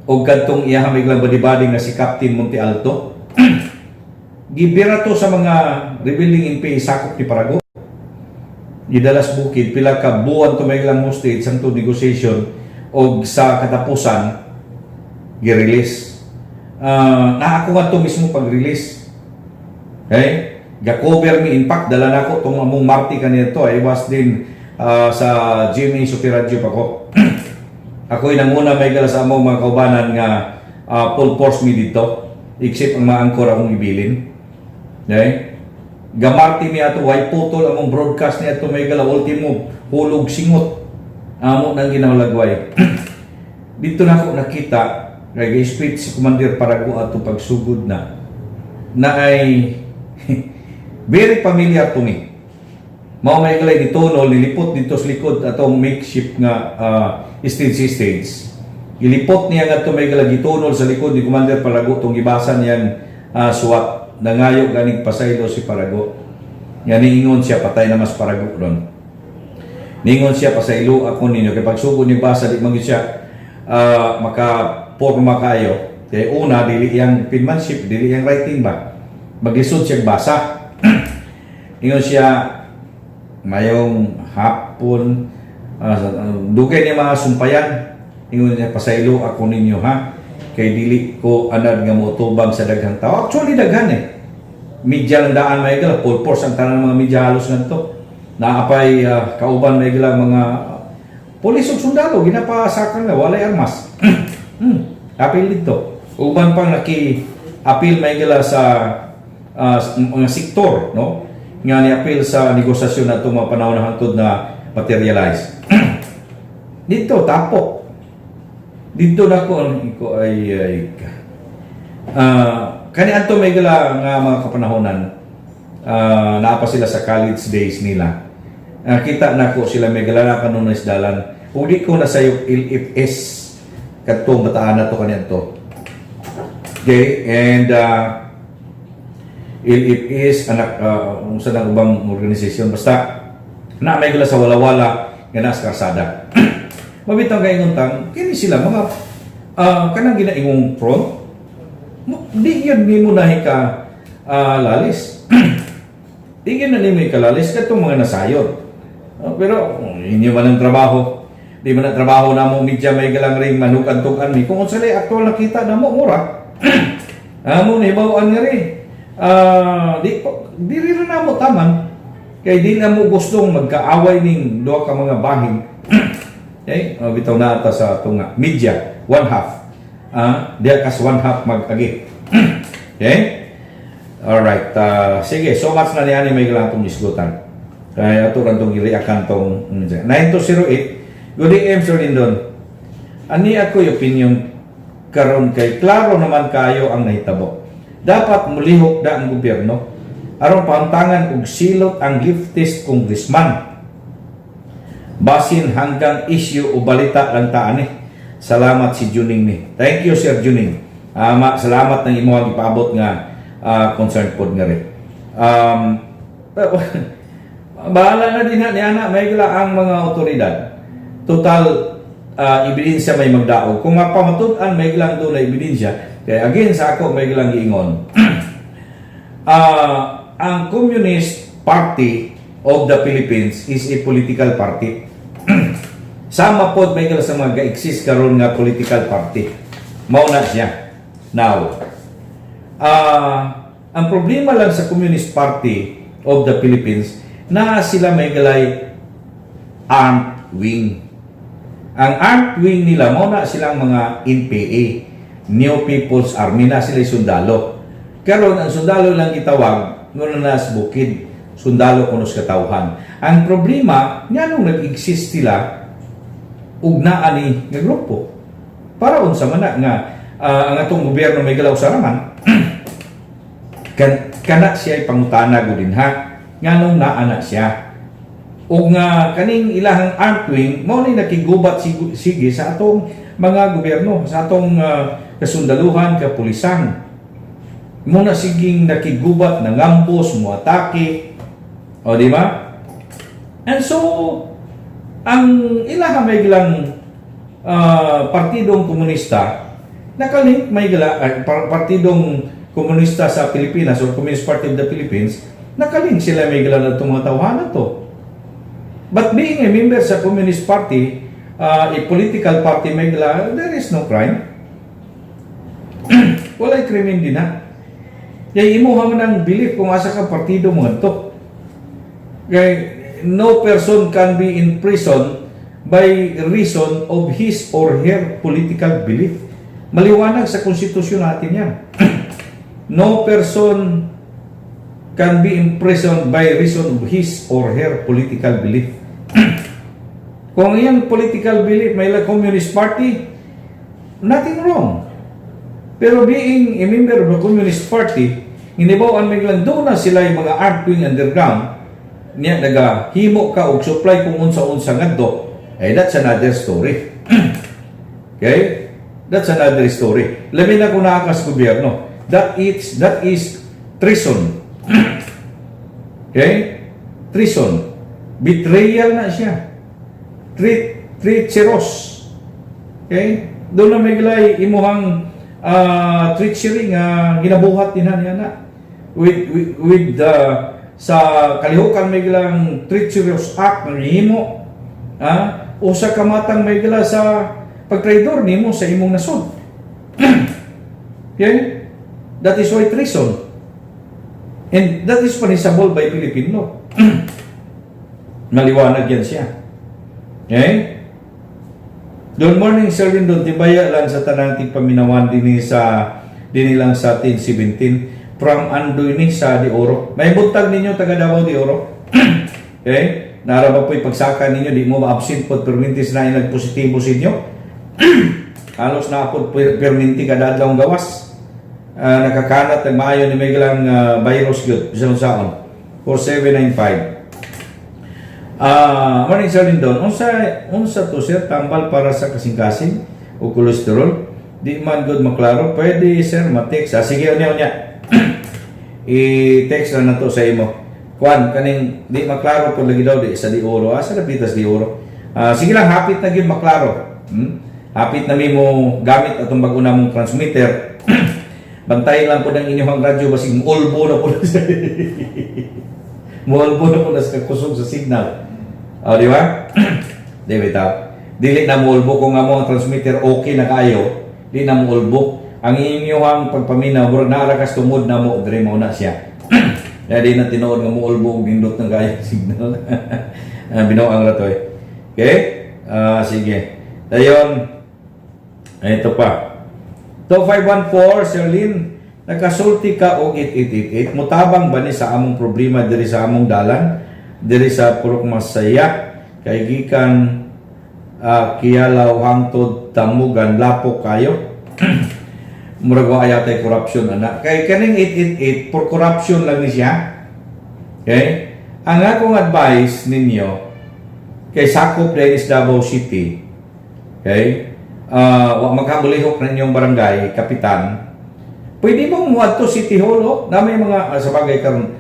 Og kadtong iya may galang body-body nga si Captain Monte Alto. Gibira to sa mga rebelling NPA sakop ni Parago. Gidalas bukid pila ka buwan to may lang hostage sang to negotiation og sa katapusan gi-release. Na ako nga to mismo pag-release. Okay? Ga-cover mi, in fact dala nako tong among Marti kanito. I was din sa GMA Super Radio pa ko. Ako'y nanguna may gala sa among mga kaubanan nga full force mi dito. Except ang mga angkor akong ibilin. Okay? Gamarti mi ato, way putol among broadcast ni ato may gala, ultimo hulog singot. Amo nang ginawlagway. Dito na ako nakita kay speech si Commander Parago ato pagsugod na na ay very familiar to me. Mao may galay gitunol, nilipot dito sa likod atong makeshift nga stage stage. Gilipot niya ngadto may galay, gitunol sa likod ni Commander Parago tong gibasa niyang suwat. Nangayo ganing pasaylo si Parago. Nga niingon siya patay na mas Parago ron. Ningon siya, "Pasaylo ako ninyo," kay pagsugod ni basa di man gyud siya maka porma kayo. Kay una, dili iyang penmanship, dili iyang writing ba. Maglisod siya basa. Ingon siya, "Mayong hapon," dugay niya mga sumpayan. Ingon niya, "Pasaylo ako ninyo ha. Kay dili ko anad nga moutubang sa daghang tao." Actually daghan eh. Media lang daan may gala, full force ang tanan mga media halos ngadto. Naapay kauban may gala mga pulis ug sundalo ginapasakang nga walay armas. Apil dito. Uban pang naki apil may gala sa mga sektor, no, nga ni-apil sa negosasyon na itong mga panahon na hangtod na materialize. Dito tapok. Dito na ko ko ay kani adto may gala nga mga kapanahonan, naa pa sila sa college days nila. Kita na ko sila may gala na kanunay dalan. Ug di ko nasayop LFS kadtong bataan na to kaniadto. Okay, and LFS anak unsa nang ubang organisasyon, basta na may gala sa wala-wala nga nasa karsada. Mabitang kay tang kini sila mga kanang ginaingong front mo, di yun nimo nahi ka lalis. Di yun na nimo ikalalis kadtong mga nasayod. Pero inyo man ang trabaho. Di man ang trabaho na mo media may galang ring manugantog-an mi. Kung unsa lay aktual nakita na mo mura. Amo nahibaw-an nga rin. Di di rin na mo taman. Kay di na mo gustong magkaaway ning duha ka mga bahin. Okay? Bitaw na ata sa tunga. Media, one half. Diya kas one half mag-agi. Okay? Alright. Sige, so much na niya ni may galang itong isgutan. Kaya ato rin itong iriakan tong 9208. Good AM, Sir Lindon. Ani ako'y opinion karon kay klaro naman kayo ang nahitabo. Dapat mulihok da ang gobyerno aron pahamtangan og silot ang leftist congressman. Basin hanggang issue o balita lang ta ani. Salamat, si Juning ni. Thank you, Sir Juning. Salamat ng imong ipaabot nga concern pod nga rin. Bahala na din ha, ni ana may gila ang mga otoridad. Total ebidensya may magdaog. Kung mapamatud-an may gilang doon na ebidensya, kaya again sa ako may gilang giingon. Ang Communist Party of the Philippines is a political party. Sama pod may gila sa mga ga-exist karon nga political party. Mao na siya. Now, ang problema lang sa Communist Party of the Philippines na sila may galay armed wing. Ang armed wing nila, mao na silang mga NPA, New People's Army, na sila sundalo. Karon ang sundalo lang gitawag nguna na sa bukid, sundalo kuno sa katawhan. Ang problema, nganong nag-exist sila ug naa ni nga grupo? Para unsa man na nga ang atong gobyerno may galaw sa raman kan, kana siya pangutana gud din ha, nganong naa na siya ug nga kaning ilahang armed wing mao ni nakigubat sige sa atong mga gobyerno, sa atong kasundaluhan, kapulisan mo na siging nakigubat, nangambos, muatake, o di ba? And so ang ilaha may gilang Partidong Komunista nakalink may gila Partidong Komunista sa Pilipinas or Communist Party of the Philippines, nakalink sila may gila na itong mga tawhana to. But being a member sa Communist Party, a political party may gila, there is no crime. Walay krimen din ha. Kaya imuha man ang belief kung asa ka partido mo to. Kay no person can be in prison by reason of his or her political belief. Maliwanag sa konstitusyon natin yan. No person can be imprisoned by reason of his or her political belief. Kung ang iyang political belief may la Communist Party, nothing wrong. Pero being a member of the Communist Party, inibawan may lang doon na sila yung mga armed wing underground, niya nagahimo ka og supply kung unsa-unsa ngadto, eh that's another story. Okay? That's another story. Labi na kung naa ka sa gobyerno. That is treason. Okay? Treason. Betrayal na siya. Treacherous. Okay? Doon na may gilay imuhang treachery nga ginabuhat din niya na. With sa kalihukan may gilang treacherous act nga gihimo. Usa ka matang may gila sa pagtraidor nimo sa imong nasod. Okay? That is why treason. And that is punishable by Philippine law. Maliwanag yan siya. Okay? Good morning, Sir Windon. Tibaya lang sa tanang tigpaminawan dinhi sa dinhi lang sa 1017 from Andoy ni sa Di Oro. May buntag ninyo, taga Davao de Oro. Okay? Nara ba po'y pagsaka ninyo, di mo ma-absent pod permintis na nagpositibo sa inyo. Halos na po perminti kada adlaw gawas. Nakakanat ang maayo ni may galang virus gyud bisan saon. 4795. Morning, Sir Lindon. Unsa unsa to, sir, tambal para sa kasing-kasing o kolesterol? Di man gud maklaro. Pwede, sir, ma-text. Sige, unya unya. I-text na nato sa imo. Kuan kaning di maklaro po lagi daw di sa Di Oro. Asa na pitas Di Oro? Sige lang, hapit na gyud maklaro. Hapit na mi mo gamit atong bag-o namong transmitter. Bantayan lang po ng inyong radyo basig muulbo na po na sa muulbo na po na sa kusog sa signal. O, di ba? Di ba? Dili na muulbo kung amo ang transmitter okay na kayo, di na muulbo. Ang inyong pagpaminaw, murag naa ra kas tungod na mo, diri mo na siya. Kaya di na tinuod nga muulbo og nindot ng kaya signal. Binuang ra to eh. Okay? Sige. Dayon, ito pa. 2514, Sir Lin, nakasulti ka og 8888. Mutabang ba ni sa among problema diri sa among dalan? Diri sa Purok Masaya, kay gikan Kialaw hangtod Tamugan, lapok kayo. Murag wa yatay corruption ana. Kay kaning 888 for corruption lang ni siya. Okay? Ang akong advice ninyo kay sakop dahil is Davao City. Okay? Wa maghamulihok na inyong barangay kapitan. Pwede mong muadto City Hall, oh. Na may mga sa bagay karon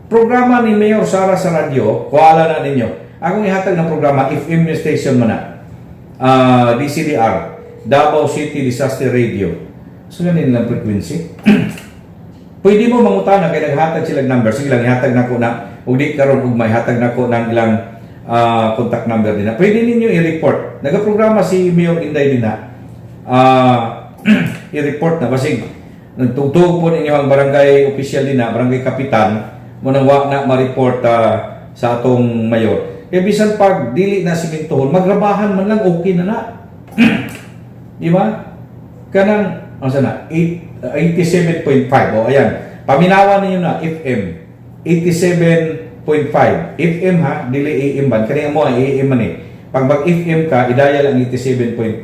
programa ni Mayor Sara sa radyo, kuhala na ninyo. Akong ihatag ng programa, FM station man na. DCDR, Davao City Disaster Radio. So, ganin lang frequency. Pwede mo mangutana kay naghatag sila number. Sige lang, ihatag nako na. Ug di karon ug may hatag nako ng ilang contact number din na. Pwede ninyo i-report. Nagaprograma si Mayor Inday din na. I-report na basig nagtugtog po ninyo ang barangay official din na, barangay kapitan, mo nang wa na ma-report sa atong mayor. Kaya bisan pag dili na simintuhon, magrabahan man lang, okay na na. Di ba? Kanang, ang sana, 8, 87.5. O, ayan. Paminawa ninyo na, FM. 87.5. FM ha, dili AM ban. Kani mo ay AM man eh. Pag mag FM ka, i-dial ang 87.5.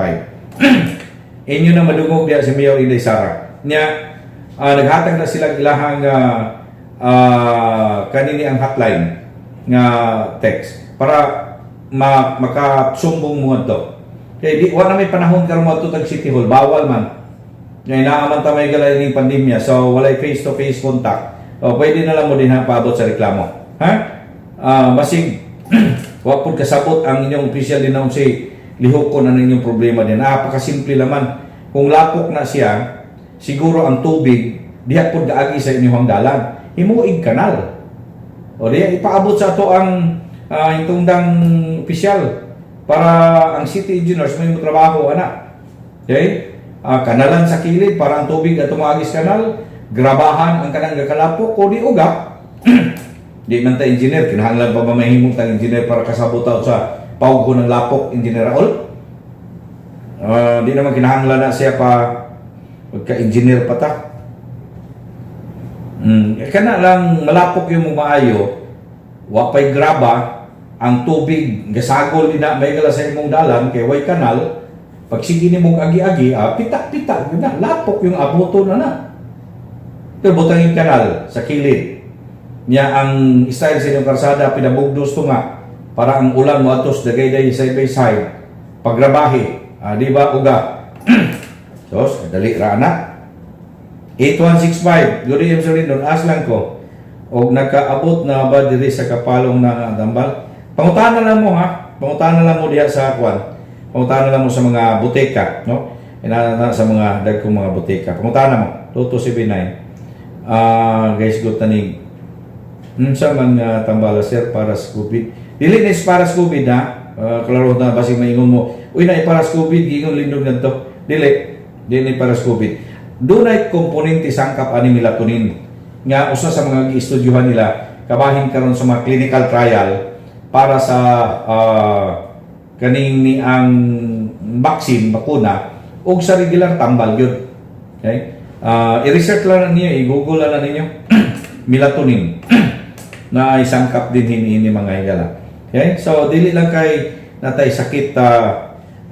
Inyo na madungog diya si Mayor Inday Sara. Nya, naghatag na sila ilahang kanini ang hotline nga text para makasumbong mo ngadto. Kay di wa na may panahon karon mo tag City Hall, bawal man. Ngay naa man ta may galay ning pandemya, so walay face to face contact. O, pwede na lang mo din ha paabot sa reklamo. Ha? Basig wa pud kasabot ang inyong official din na unsay lihokon na inyong problema din. Napakasimple laman. Kung lapok na siya, siguro ang tubig diha pud gaagi sa inyong dalan. Himuig kanal. O diya ipaabot sa ato ang itungdang opisyal para ang city engineers may mo trabaho ana. Okay? Kanalan sa kilid para ang tubig at tumaagis kanal, grabahan ang kanang gakalapok o di uga. Di man ta engineer, kinahanglan pa ba mahimong tang engineer para kasabot ta sa pawgo ng lapok, Engineer Raul? Di naman kinahanglan na siya pa magka-engineer pa ta. Kana lang malapok yung maayo, wa pay graba, ang tubig gasagol din na may gala sa imong dalan kay way kanal. Pag sige nimo agi-agi, pita-pita yun na, lapok yung abuto na na. Pero butang yung kanal sa kilid. Niya ang style sa inyong karsada pinabugdos to nga para ang ulan mo atos dagay-day side by side. Pagrabahe, di ba uga? Sos, dali ra na. 8165, good evening, Sir Lindon, as lang ko. Og nakaabot na ba diri sa Kapalong na tambal? Pangutana lang mo ha. Pangutana lang mo diha sa kwan. Pangutana lang mo sa mga boteka, no? Ina na sa mga dagkong mga boteka. Pangutana mo, 2279. Guys, good tanig. Unsa man nga tambala, sir, para sa COVID? Dili na is para sa COVID ha. Klaro na basig maingon mo. Uy, na para sa COVID giingon Lindon ngadto. Dili, dili para sa COVID. Dunay komponente sangkap ani melatonin nga usa sa mga giestudyohan nila kabahin karon sa mga clinical trial para sa kaning ni ang vaccine, bakuna ug sa regular tambal gyud. Okay? I-research lang ninyo, i-google lang ninyo melatonin na ay sangkap din hiniini mga higala. Okay? So dili lang kay natay sakit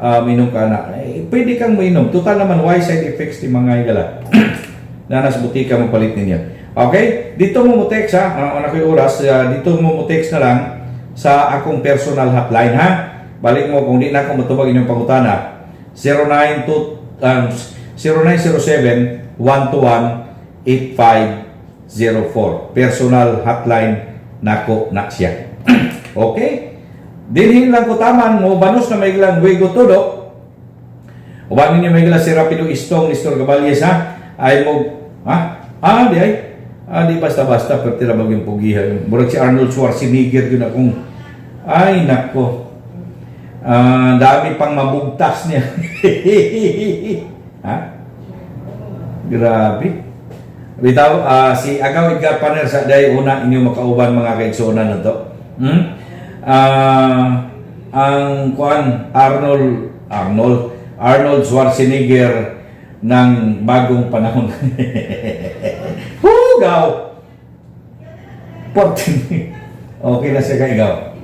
minom ka na. Eh, pwede kang mainom. Total naman why side effects ni mga higala. Nanas butika mo palit ninyo. Okay? Dito mo mo text ha. Ano ko'y oras. Dito mo mo text na lang sa akong personal hotline ha. Balik mo kung di na ako matubag inyong pangutana. 092 0907 121 8504. Personal hotline nako na siya. Okay? Dinhin lang ko taman mo banos na may ilang wego todo. Uban ninyo may si Rapido Istong Nestor Caballes ha. Ay mo ha? Di ay. Di basta-basta pero tira bag yung pugihan. Murag si Arnold Schwarzenegger yun akong ay nako. Dami pang mabugtas niya. Ha? Grabe. Bitaw, si Agaw Edgar Paner sa day una inyo makauban mga kaigsuonan na to. Ang kuan Arnold Arnold Arnold Schwarzenegger ng bagong panahon. Hugaw. 14. Okay na siya kay Igaw.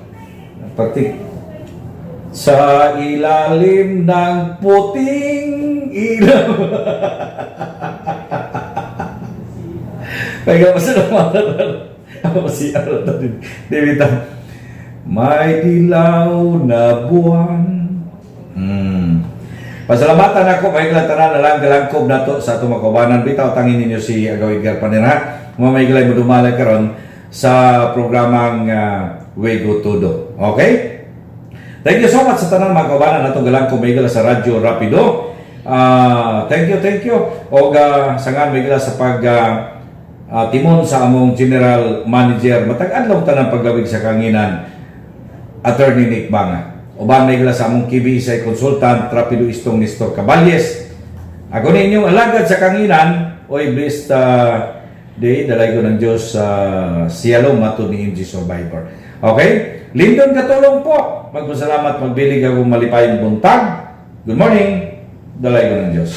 Pati Sa ilalim ng puting ilaw. Kaya pasalamatan ako si Arata din. David, may dilaw na buwan. Pasalamatan ako kay tanan na lang galangkob nato sa atong mga kaubanan. Bitaw tangin ninyo si Agaw Edgar Panira. Mga may galay mo dumalay karon sa programang Wego Todo. Okay? Thank you so much sa tanan mga kaubanan natong galangkob may sa Radyo Rapido. Thank you, thank you. Og sangan may sa pag timon sa among general manager matag adlaw tanan paglawig sa kanginan, Attorney Nick Banga. Uban may sa among KBSI consultant Rapido Istong Nestor Caballes. Ako ninyong alagad sa kanginan, oy blessed day, dalay ko ng Diyos sa siyalo matod ni MG Survivor. Okay? Lindon katulong po. Magpasalamat, magbilig ako malipayong buntag. Good morning. Dalay ko ng Diyos.